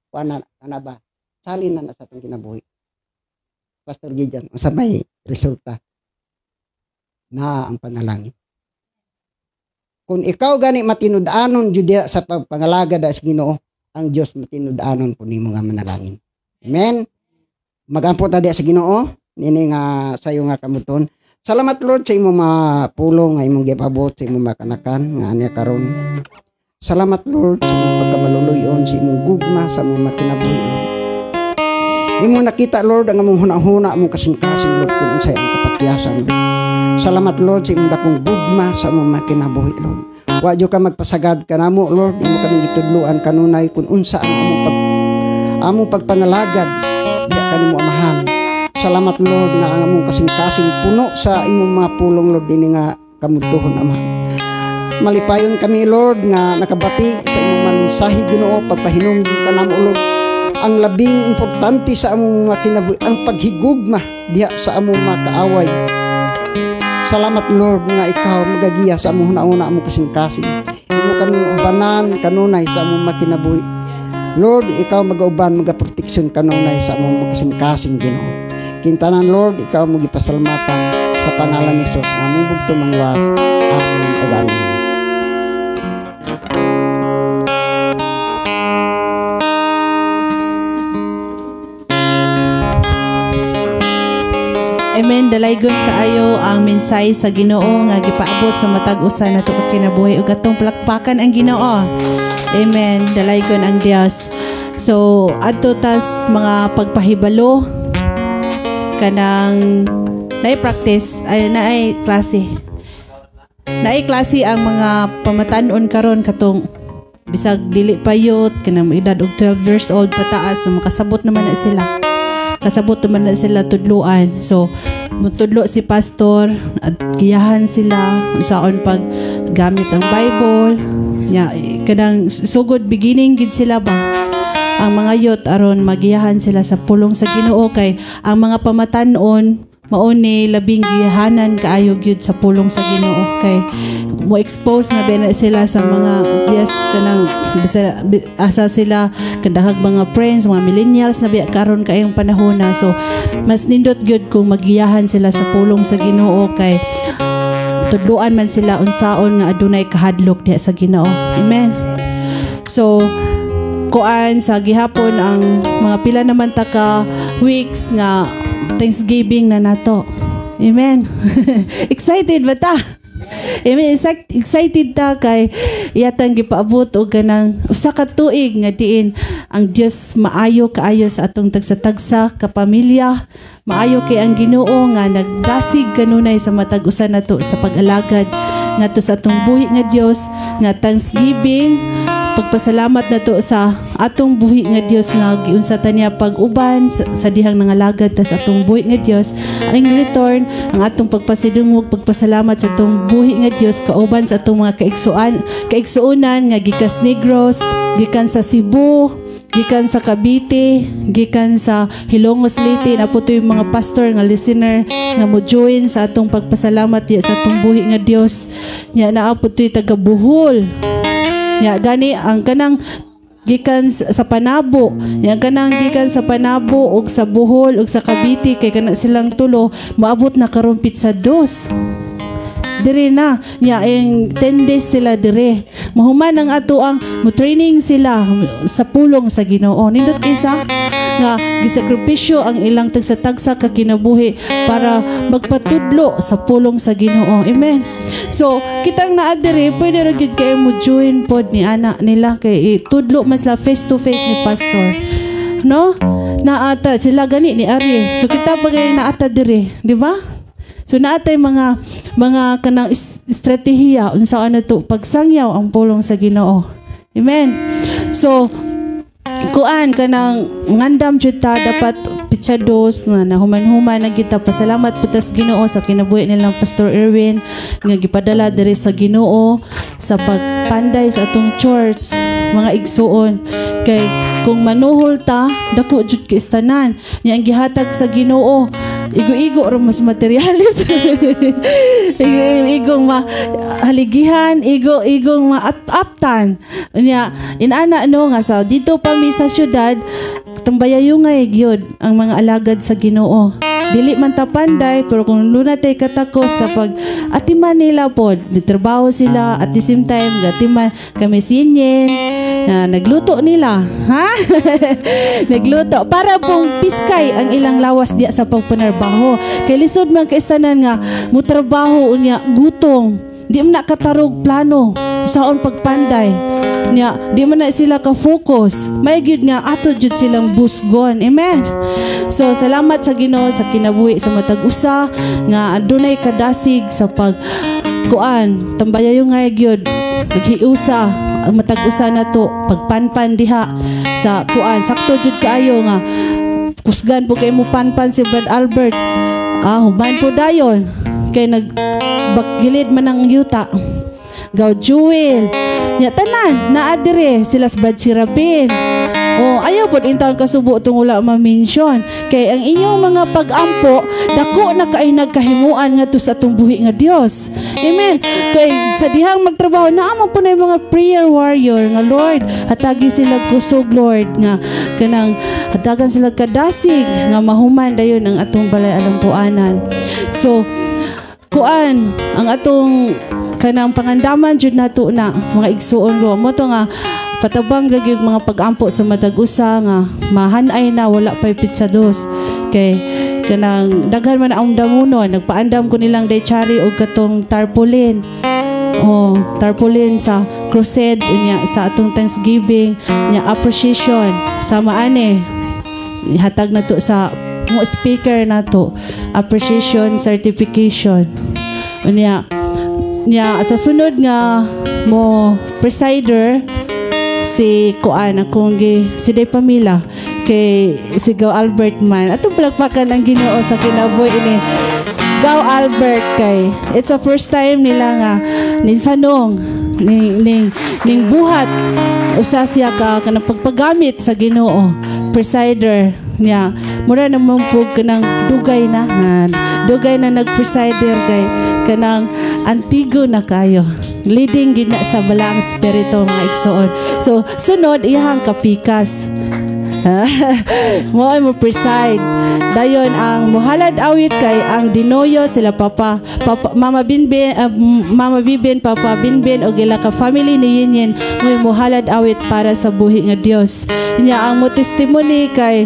kuana kana ba? Salin na na sa atong kinabuhi. Pastor Gideon, unsa may resulta? Na ang panalangin. Kung ikaw gani matinud-anon jud diya sa pagpangalagad sa Ginoo, ang Dios matinud-anon po nimo nga manalangin. Amen. Magampo ta diya sa Ginoo nini nga sayo nga kamuton. Salamat Lord sa imong mga pulong nga imong gipabot sa imong mga kanakan nga ania karon. Salamat Lord sa imong pagkamaluluyon, sa imong gugma, sa imong mga kinabuhi. Imo nakita Lord ang among hunahuna, among kasing-kasing Lord kung unsay ang kapakyasan. Salamat Lord sa imong dakong gugma sa among mga kinabuhi Lord. Wa jud ka magpasagad kanamo Lord, imo kaming gitudloan kanunay kung unsa ang among pagpangalagad diya kanimo Amahan. Salamat Lord nga ang among kasing-kasing puno sa imong mga pulong Lord dinhi nga kamutuhon Amahan. Malipayon kami Lord nga nakabati sa imong mga mensahe Ginoo, pagpahinumdum kanamo Lord. Ang labing importante sa among mga kinabuhi ang paghigugma diha sa among mga kaaway. Salamat Lord nga ikaw magagiya sa among hunahuna, among kasing-kasing. Imo kaming ubanan kanunay sa among mga kinabuhi. Lord, ikaw magauban, magaproteksyon kanunay sa among mga kasing-kasing Ginoo. Kintanan Lord, ikaw mo gipasalamatan sa pangalan ni Jesus nga among bugto mangwas. Amen ug amen. Amen. Dalaygon kaayo ang mensahe sa Ginoo nga gipaabot sa matag usa nato ka kinabuhi ug atong palakpakan ang Ginoo. Amen. Dalaygon ang Dios. So adto tas mga pagpahibalo kanang naay practice ay naay klase. Naay klase ang mga pamatan-on karon katong bisag dili pa youth kanang edad og 12 years old pataas, so makasabot naman na sila. Kasabot naman na sila tudluan. So mutudlo si pastor at giyahan sila unsaon pag gamit ang Bible. Nya kanang sugod beginning gid sila ba ang mga youth aron magiyahan sila sa pulong sa Ginoo kay ang mga pamatan-on mao ni labing giyahanan kaayo gyud sa pulong sa Ginoo kay mo expose na ba na sila sa mga yes kanang bisa, asa sila kadahag mga friends, mga millennials na biya karon kaayong panahon na. So mas nindot gyud kung magiyahan sila sa pulong sa Ginoo kay Tudluan man sila unsaon nga adunay kahadlok diha sa Ginoo. Amen. So kuan sa gihapon ang mga pila naman ta ka weeks nga Thanksgiving na nato. Amen. Excited ba ta? Amen. Excited ta kay iyatang gipaabot og kanang usa ka tuig nga diin ang Dios maayo kaayo sa atong tagsa-tagsa ka pamilya. Maayo kay ang Ginoo nga nagdasig kanunay sa matag usa nato sa pag-alagad ngadto sa atong buhi nga Dios nga Thanksgiving, pagpasalamat nato sa atong buhi nga Dios nga giunsa ta niya pag-uban sa dihang nangalagad ta sa atong buhi nga Dios. In return, ang atong pagpasidungog, pagpasalamat sa atong buhi nga Dios kauban sa atong mga kaigsuonan nga gikas Negros, gikan sa Cebu, gikan sa Cavite, gikan sa Hilongos, Leyte. Na po yung mga pastor nga listener nga mo join sa atong pagpasalamat diya sa atong buhi nga Dios. Nya naa po to'y taga Bohol. Ya, gani ang kanang gikan sa Panabo. Ya, kanang gikan sa Panabo ug sa Bohol ug sa Cavite, kay kana silang tulo moabot na karon petsa 2. Dire na nya ing 10 days sila dire. Mahuman ang ato ang mo training sila sa pulong sa Ginoo. Nindot isa nga gisakripisyo ang ilang tagsa-tagsa ka kinabuhi para magpatudlo sa pulong sa Ginoo. Amen. So kitang naa diri, pwede ra gid kayo mo join pod ni ana nila kay itudlo man sila face to face ni pastor, no? Naata sila gani ni Ari. So kita pa kay naata dire, di ba? So naatay mga kanang estratehiya unsa ano to pagsangyaw ang pulong sa Ginoo. Amen. So kuan kanang ngandam jud ta, dapat petsa 2 nga nahuman-human na kita, pasalamat pud ta sa Ginoo sa kinabuhi nilang Pastor Erwin nga gipadala diri sa Ginoo sa pagpanday sa atong church, mga igsuon, kay kung manuhol ta, dako jud kaistanan nya ang gihatag sa Ginoo. Igo-igo ra mas materialis, igong ma haligihan, igo igong ma-aptan nya inana, no? Nga sa dito pa mi sa syudad, tambayayungay gyud ang mga alagad sa Ginoo. Dili man ta panday, pero kung luna tay katakos sa pag atiman nila pod, trabaho sila at the same time gatiman kami sinyen na nagluto nila, ha, nagluto para pong piskay ang ilang lawas diya sa pagpanarbaho, kay lisod man kaistanan nga mo trabaho unya gutom, di man na katarog plano saon pagpanday niya, di man na sila ka-focus. May gyud nga ato jud silang busgon. Amen. So salamat sa Ginoo sa kinabuhi sa matag usa nga adunay kadasig sa pag kuan tambayayo nga gyud naghiusa ang matag usa nato pagpanpan diha sa kuan. Sakto jud kaayo nga kusgan po kay mo panpan si Brad Albert. Ah, human po dayon kay nag bakgilid man ang yuta. Gaw Jewel nya tanan naa dire sila sa Brad Sirapin. Oh, ayaw pod intawon kasubo tong wala ma-mention. Kay ang inyong mga pag-ampo, dako na kay nagkahimuan ngadto sa atong buhi nga Dios. Amen. Kay sa dihang magtrabaho, naa man po na yung mga prayer warrior nga, "Lord, hatagi sila kusog, Lord," nga kanang hatagan sila kadasig nga mahuman dayon ang atong balay alampuanan. So kuan ang atong kanang pangandaman jud nato na, mga igsuon ro mo to, nga patabang lagi yung mga pag-ampo sa matag usa nga mahanay na wala pa'y petsa 2, kay kanang daghan man ang damunon. Nagpaandam ko nilang daychari og katong tarpaulin. Oh, tarpaulin sa crusade unya sa atong Thanksgiving nya appreciation sama ane hatag na to sa mo speaker na to, appreciation certification. Unya nya sa sunod nga mo presider si kuan akong gi si Day Pamila, kay si Gaw Albert man. Atong palakpakan ang Ginoo sa kinabuhi ini Gaw Albert, kay it's a first time nila nga ni sanong ning buhat usa siya ka kanang pagpagamit sa Ginoo, presider niya. Mura naman po kanang dugay na nga dugay na nag-presider, kay kanang antigo na kayo, leading gina sa Balaang Espiritu, mga igsoon. So sunod iyahang kapikas. Mo ay mo preside. Dayon ang muhalad awit kay ang Dinoyo sila papa, papa Mama Binbin, Mama Bibin, Papa Binbin og ila ka family ni Yinyin mo muhalad awit para sa buhi nga Dios. Nya ang mo testimony kay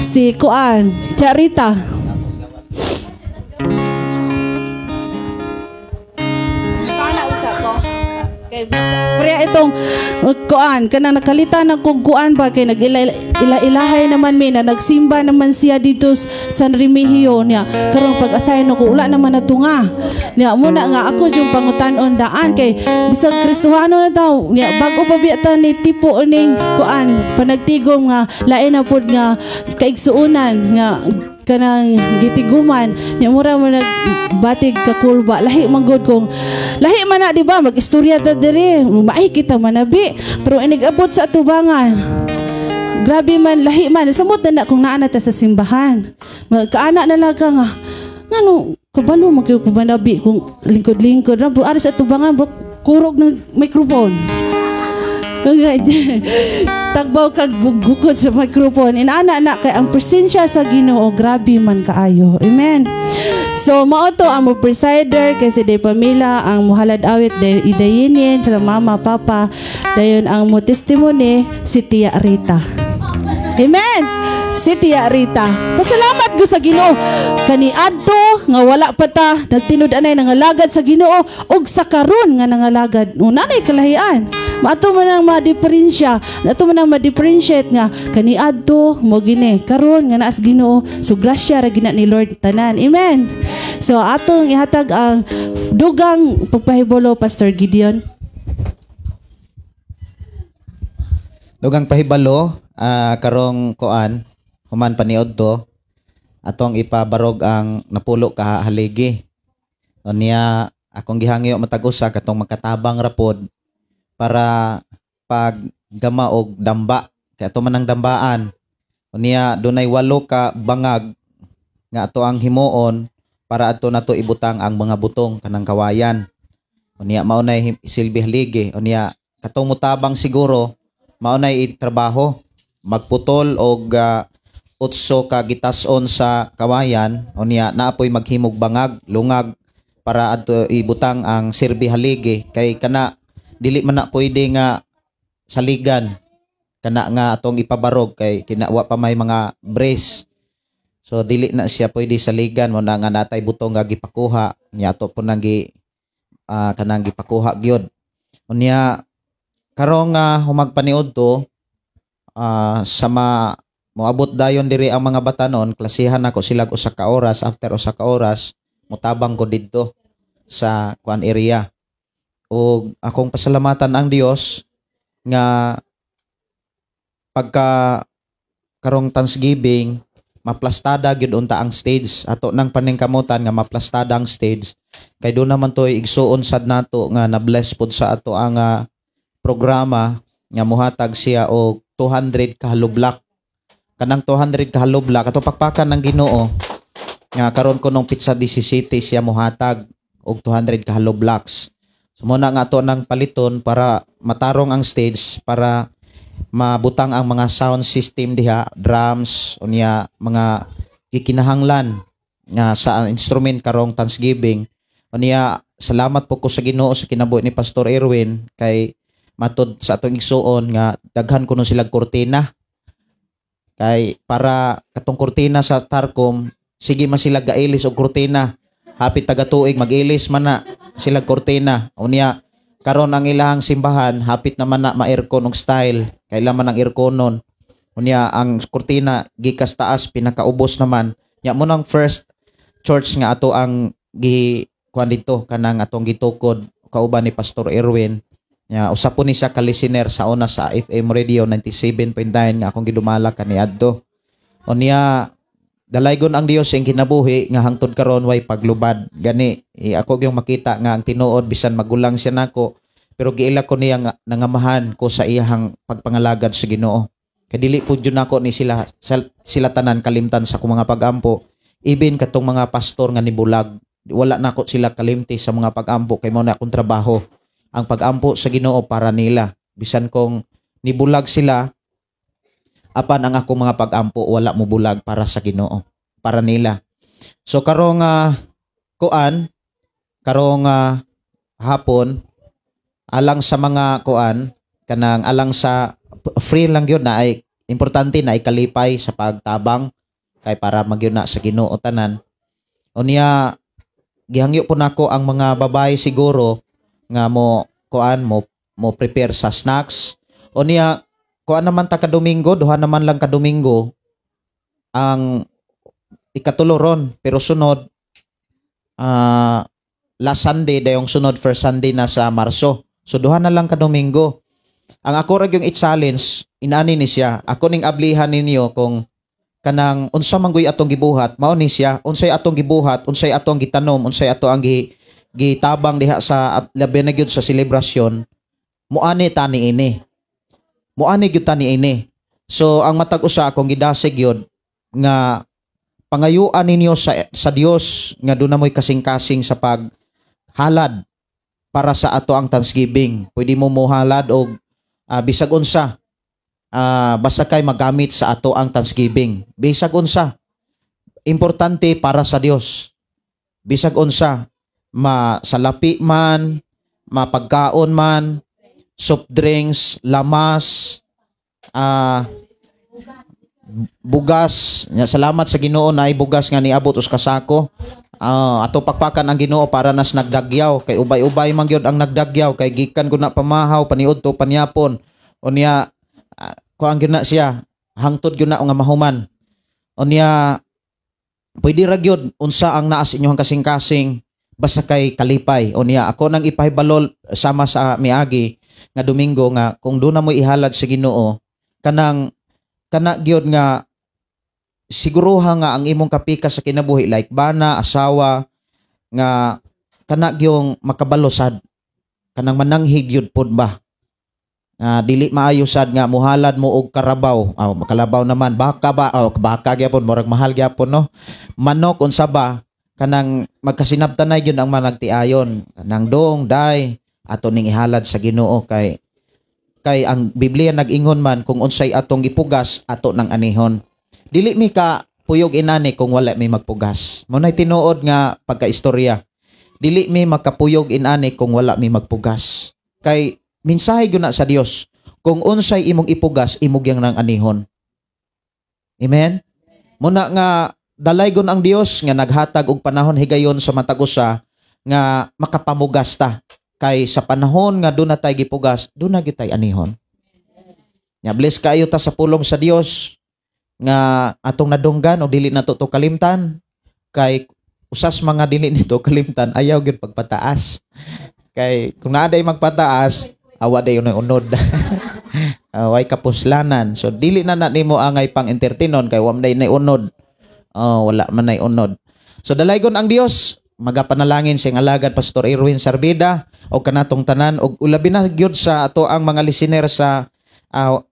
si Kuan, Charita. Sana usa ko. Kay pre itong kuan kanang nakalita ng kog kuan ba kay nag-ila-ilahay naman mi na nagsimba naman siya dito sa San Remigio niya karong pag-assign ko wala naman na tunga niya muna nga ako yung pangutan-on daan kay bisag Kristohano na daw niya bag-o pa biya ta ni tipo ning kuan panagtigom nga lain na pod nga kaigsuonan nga kanang gitiguman nya mura mo nagbatig kakulba lahi man gud kung lahi man na di ba mag-istorya ta diri maay kita manabi pero inig-abot sa atubangan grabe man lahi man samot na kung naa na ta sa simbahan magkaana na lang ka nga ngano kabalo man kayo manabi kung lingkod-lingkod na ari sa atubangan bro kurog ng microphone. Tagbaw kag gugukod sa microphone. Inaana na kay ang presensya sa Ginoo grabe man kaayo. Amen. So mao to ang mo presider kay si Day Pamela, ang muhalad awit day idayinin sa mama papa, dayon ang mo testimony si Tia Rita. Amen. Si Tia Rita. Pasalamat ko sa Ginoo kaniadto nga wala pa ta nagtinud-anay nangalagad sa Ginoo ug sa karon nga nangalagad. Una nay kalahian. Maato man ang ma-diferensya, ato man ang ma-differentiate nga kaniadto mo gini karon nga naas Ginoo. So grasya ra gina ni Lord tanan. Amen. So atong ihatag ang dugang pagpahibalo Pastor Gideon. Dugang pahibalo karong kuan human paniod to atong ipabarog ang napulo ka haligi. Unya akong gihangyo matag usa katong makatabang rapod para pag gama og damba kay ato man ang dambaan. Unya dunay 8 ka bangag nga ato ang himuon para ato nato ibutang ang mga butong kanang kawayan. Unya mao nay silbi haligi. Unya katong mutabang siguro mao nay trabaho magputol og 8 ka gitason sa kawayan. Unya naapoy maghimog bangag lungag para adto ibutang ang sirbi haligi kay kana dili man na pwede nga saligan kana nga atong ipabarog kay kinawa pa may mga brace. So dili na siya pwede saligan mo na nga natay butong nga gipakuha niya ato po nang gi kanang gipakuha gyud. Unya karong humagpaniod to sa moabot dayon diri ang mga batanon, klasihan nako sila usa ka oras. After usa ka oras motabang ko didto sa kuan area. Og akong pasalamatan ang Dios nga pagka karong Thanksgiving maplastada gyud unta ang stage. Ato nang paningkamutan nga maplastada ang stage kay do naman toy igsuon sad nato nga na-bless pod sa ato ang programa nga mohatag siya og 200 ka haloblak. Kanang 200 ka haloblak ato pakpakan ng Ginoo nga karon ko nung pizza 17 siya mohatag og 200 ka haloblocks. So muna nga ato nang paliton para matarong ang stage para mabutang ang mga sound system diha, drums, unya mga gikinahanglan nga sa instrument karong Thanksgiving. Unya salamat po ko sa Ginoo sa kinabuhi ni Pastor Erwin kay matod sa atong igsuon nga daghan kuno sila kurtina. Kay para katong kurtina sa Tarcom sige man sila gailis og kurtina. Hapit taga tuig mag-ilis man na sila kurtina. Unya karon ang ilahang simbahan hapit naman na ma-aircon og style. Kailan man ang aircon nun. Unya ang kurtina gikas taas pinakaubos naman. Nya mo nang first church nga ato ang gi kuan dito kanang atong gitukod kauban ni Pastor Erwin. Nya usa po ni siya ka listener sa una sa FM Radio 97.9 nga akong gidumala kaniadto. Unya dalaygon ang Dios ing kinabuhi nga hangtod karon way paglubad. Gani ako gyung makita nga ang tinuod bisan magulang siya nako pero giila ko niya nga nangamahan ko sa iyahang pagpangalagad sa Ginoo. Kay dili pud jud nako ni sila sila tanan kalimtan sa akong mga pagampo. Even katong mga pastor nga nibulag, wala nako sila kalimti sa mga pagampo kay mao na akong trabaho ang pagampo sa Ginoo para nila. Bisan kung nibulag sila Apan ang akong mga pag-ampo wala mo bulag para sa Ginoo, para nila. So karong kuan, karong hapon, alang sa mga kuan, kanang alang sa free lang gyud na, ay importante na ikalipay sa pagtabang kay para magyud na sa Ginoo tanan. Unya gihangyo po nako ang mga babae siguro nga mo kuan, mo mo prepare sa snacks. Unya kuan naman ta ka Domingo, duha naman lang ka Domingo ang ikatulo ron, pero sunod last Sunday, dayong sunod first Sunday na sa Marso. So duha na lang ka Domingo. Ang ako ra yung i-challenge inani ni siya. Ako ning ablihan ninyo kung kanang unsa man guy atong gibuhat, mao ni siya, unsay atong gibuhat, unsay atong gitanom, unsay ato ang gitabang diha sa at labi na gyud sa selebrasyon, muani tani ini. Muani gyud tani ini. So ang matag usa, akong gidasig gyud nga pangayuan ninyo sa Dios nga doon na mo'y kasing-kasing sa paghalad para sa ato ang Thanksgiving. Pwede mo mohalad og bisag unsa, basta kay magamit sa ato ang Thanksgiving. Bisag unsa. Importante para sa Dios. Bisag unsa, masalapi man, mapagkaon man, soft drinks, lamas, bugas. Nya, salamat sa Ginoo na ay bugas nga niabot us kasako. Ato pakpakan ang Ginoo para nas nagdagyaw kay ubay-ubay man gyud ang nagdagyaw kay gikan ko na pamahaw paniudto panyapon. Unya kuan gyud na siya, hangtod gyud na nga mahuman. Unya pwede ra gyud unsa ang naa sa inyong kasing-kasing basta kay kalipay. Unya ako nang ipahibalol sama sa miagi nga Domingo nga kung doon na mo ihalad sa Ginoo, kanang kana gyud nga siguruha nga ang imong kapika sa kinabuhi, like bana, asawa, nga kana gyung makabalo sad, kanang mananghid gyud pod ba. Dili maayo sad nga muhalad mo og karabaw, aw kalabaw naman, baka ba, aw baka gyapon, murag mahal gyapon, no, manok, unsa ba, kanang magkasinabtanay gyud ang managtiayon, kanang dong day ato ning ihalad sa Ginoo kay kay ang Biblia nag-ingon man kung unsay atong gipugas, ato nang anihon. Dili mi ka puyog inani kung wala mi magpugas. Mo nay tinuod nga pagkaistorya. Dili mi makapuyog inani kung wala mi magpugas. Kay mensahe gyud na sa Dios. Kung unsay imong ipugas, imo gyang nang anihon. Amen. Muna nga dalaygon ang Dios nga naghatag og panahon higayon sa matag usa nga makapamugas ta. Kay sa panahon nga doon na tay gipugas, doon na gyud tay anihon. Nya bless kaayo ta sa pulong sa Dios nga atong nadunggan o dili na to kalimtan, kay usas mga dili nito kalimtan ayaw gyud pagpataas. Kay kung naa day magpataas, awa day unod. Way kapuslanan. So dili na na nimo angay pang entertainon kay wa man day nay unod. Oh, wala man nay unod. So dalaygon ang Dios, magapanalangin siyang alagad Pastor Erwin Sarbida o kanatong tanan og ulabi na gyud sa ato ang mga listener sa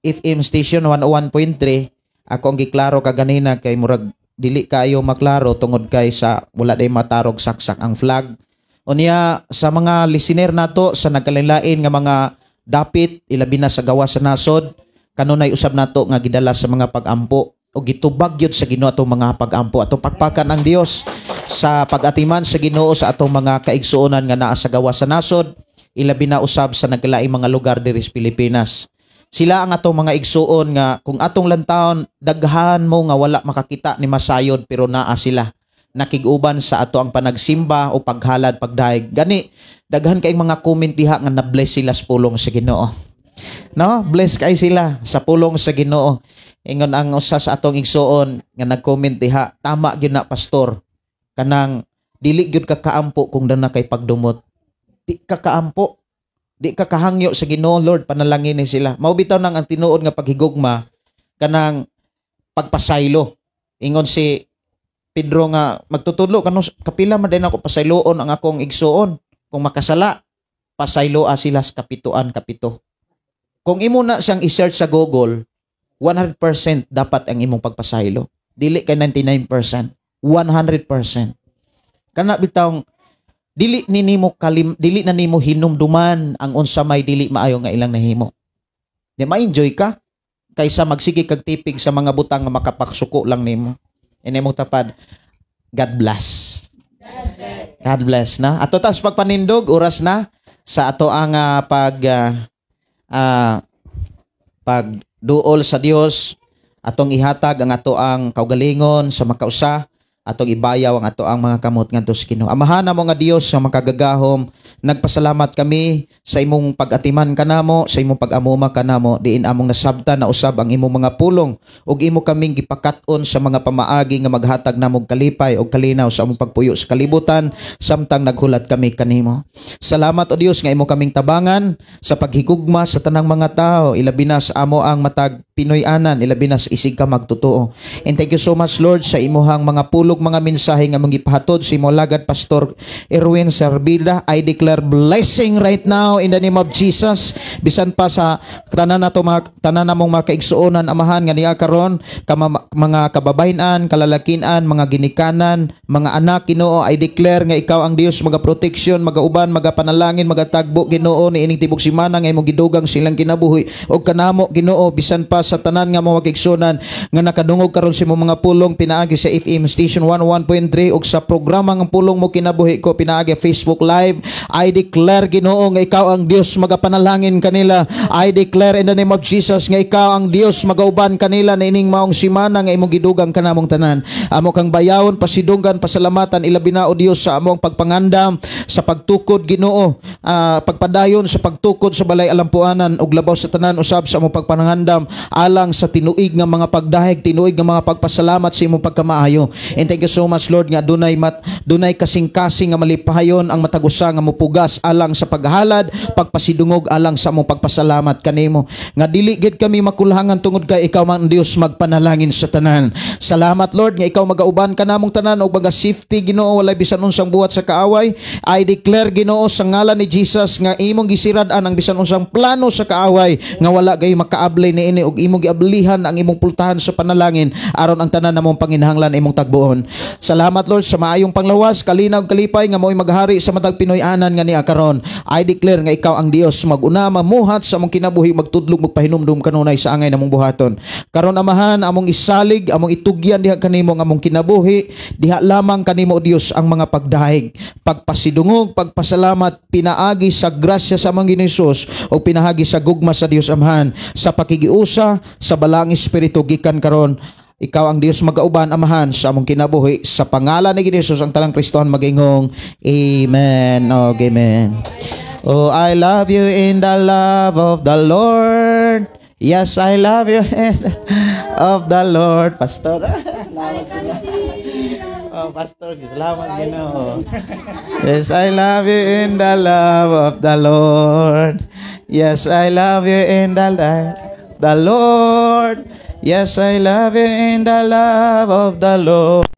FM station 101.3. Ako ang giklaro kaganina kay murag dili kaayo maklaro tungod kay sa wala day matarog saksak ang flag. Unya sa mga listener nato sa nagkalain nga mga dapit, ilabi na sa gawas sa nasod, kanunay usab nato nga gidala sa mga pag-ampo o gitubag gyud sa Ginoo atong mga pag-ampo. Atong pakpakan ang Dios sa pag-atiman sa Ginoo sa atong mga kaigsuonan nga naa sa gawas sa nasod, ilabi na usab sa nagkalaing mga lugar diri sa Pilipinas. Sila ang atong mga igsuon nga kung atong lantawon, daghan mo nga wala makakita ni masayod, pero naa sila nakig-uban sa ato ang panagsimba o paghalad pagdayeg. Gani daghan kay mga comment diha nga na-bless sila sa pulong sa Ginoo. No, bless kay sila sa pulong sa Ginoo. Ingon ang usa sa atong igsuon nga nag-comment diha, tama gyud na pastor, kanang dili gyud ka kaampo kung dana kay pagdumot. Di ka kaampo, di ka kahangyo sa Ginoo, Lord, panalangin ni sila. Mao bitaw nang ang tinuod nga paghigugma kanang pagpasaylo. Ingon si Pedro nga magtutudlo kanu kapila man din ako pasayloon ang akong igsuon. Kung makasala, pasayloa sila sa kapituan kapito. Kung imo na siyang i-search sa Google, 100% dapat ang imong pagpasaylo. Dili kay 99%, 100%. Kana bitawng dili ni nimo kalim, dili na nimo hinumduman ang unsa may dili maayo nga ilang nahimo. Di ma-enjoy ka. Kaysa magsige kag tipig sa mga butang nga makapaksuko lang nimo. Ini mong tapad. God bless. God bless na. Ato ta sa pagpanindog, oras na sa ato ang pagduol sa Dios, atong ihatag ang ato ang kaugalingon sa makausa, atong ibayaw ang ato ang mga kamot ngadto sa Ginoo. Amahan namo nga Dios nga makagagahom, nagpasalamat kami sa imong pag-atiman kanamo, sa imong pag-amuma kanamo, diin among nasabtan na usab ang imong mga pulong ug imo kaming gipakat-on sa mga pamaagi nga maghatag namog kalipay ug kalinaw sa among pagpuyo sa kalibutan samtang naghulat kami kanimo. Salamat, o Dios, nga imo kaming tabangan sa paghigugma sa tanang mga tao, ilabi na sa amo ang matag Pinoy-anan, ilabi na sa isig ka magtotoo. And thank you so much, Lord, sa imuhang mga pulog, mga mensahe nga mong gipahatod sa imong lagad, Pastor Erwin Servida. I declare blessing right now in the name of Jesus. Bisan pa sa tanan nato, mga tanan namong mga kaigsuonan, Amahan, nga niya karon mga kababayen-an, kalalakian, mga ginikanan, mga anak, Ginoo, I declare nga ikaw ang Dios maga protection, magauban, magapanalangin, magatagbo, Ginoo, niining tibok simana nga imong gidugang silang kinabuhi og kanamo, Ginoo, bisan pa sa tanan nga mga kaigsuonan nga nakadungog karon sa imong mga pulong pinaagi sa FM station 101.3 ug sa programa ng Pulong Mo Kinabuhi Ko pinaagi Facebook Live. I declare, Ginoo, nga ikaw ang Dios magapanalangin kanila. I declare in the name of Jesus nga ikaw ang Dios magauban kanila niining maong simana nga imong gidugang kanamong tanan. Amo kang bayawon, pasidunggan, pasalamatan, ilabi na, o Dios, sa among pagpangandam sa pagtukod, Ginoo, pagpadayon sa pagtukod sa balay alampuanan ug labaw sa tanan usab sa among pagpangandam alang sa tinuig nga mga pagdahig, tinuig nga mga pagpasalamat sa imong pagkamaayo. And thank you so much, Lord, nga dunay kasing-kasing nga malipayon ang matag usa nga mupugas alang sa paghalad, pagpasidungog alang sa among pagpasalamat kanimo. Nga dili gid kami makulhangan tungod kay ikaw man ang Dios magpanalangin sa tanan. Salamat, Lord, nga ikaw magauban kanamong tanan og mga safety, Ginoo, walay bisan unsang buhat sa kaaway. I declare, Ginoo, sa ngalan ni Jesus nga imong gisirad-an ang bisan unsang plano sa kaaway nga wala gay makaabli niini ug imong giablihan ang imong pultahan sa panalangin aron ang tanan namong panginahanglan imong tagbuon. Salamat, Lord, sa maayong panglawas, kalinaw ug kalipay nga mao'y maghari sa matag Pinoy-anan nga niya karon. I declare nga ikaw ang Dios maguna, mamuhat sa among kinabuhi, magtudlog, magpahinumdum kanunay sa angay namong buhaton. Karon, Amahan, among isalig, among itugyan diha kanimo ang among kinabuhi, diha lamang kanimo, o Dios, ang mga pagdahig, pagpasidungog, pagpasalamat pinaagi sa grasya sa among Ginoong Hesus o pinaagi sa gugma sa Dios Amahan sa pakigiusa sa Balaang Espiritu gikan karon. Ikaw ang Dios magauban, Amahan, sa among kinabuhi. Sa pangalan ni Hesus, ang tanang Kristohan magingong amen. Oh, amen. Oh, I love you in the love of the Lord. Yes, I love you in the of the Lord. Pastor. Oh, Pastor, salamat, Ginoo. Yes, I love you in the love of the Lord. Yes, I love you in the love the Lord. Yes, I love you in the love of the Lord.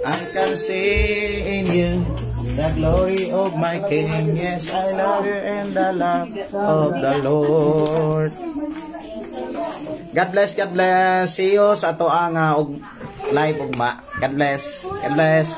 I can see in you the glory of my King. Yes, I love you in the love of the Lord. God bless, God bless. See you sa ato ang og live ugma. God bless. God bless.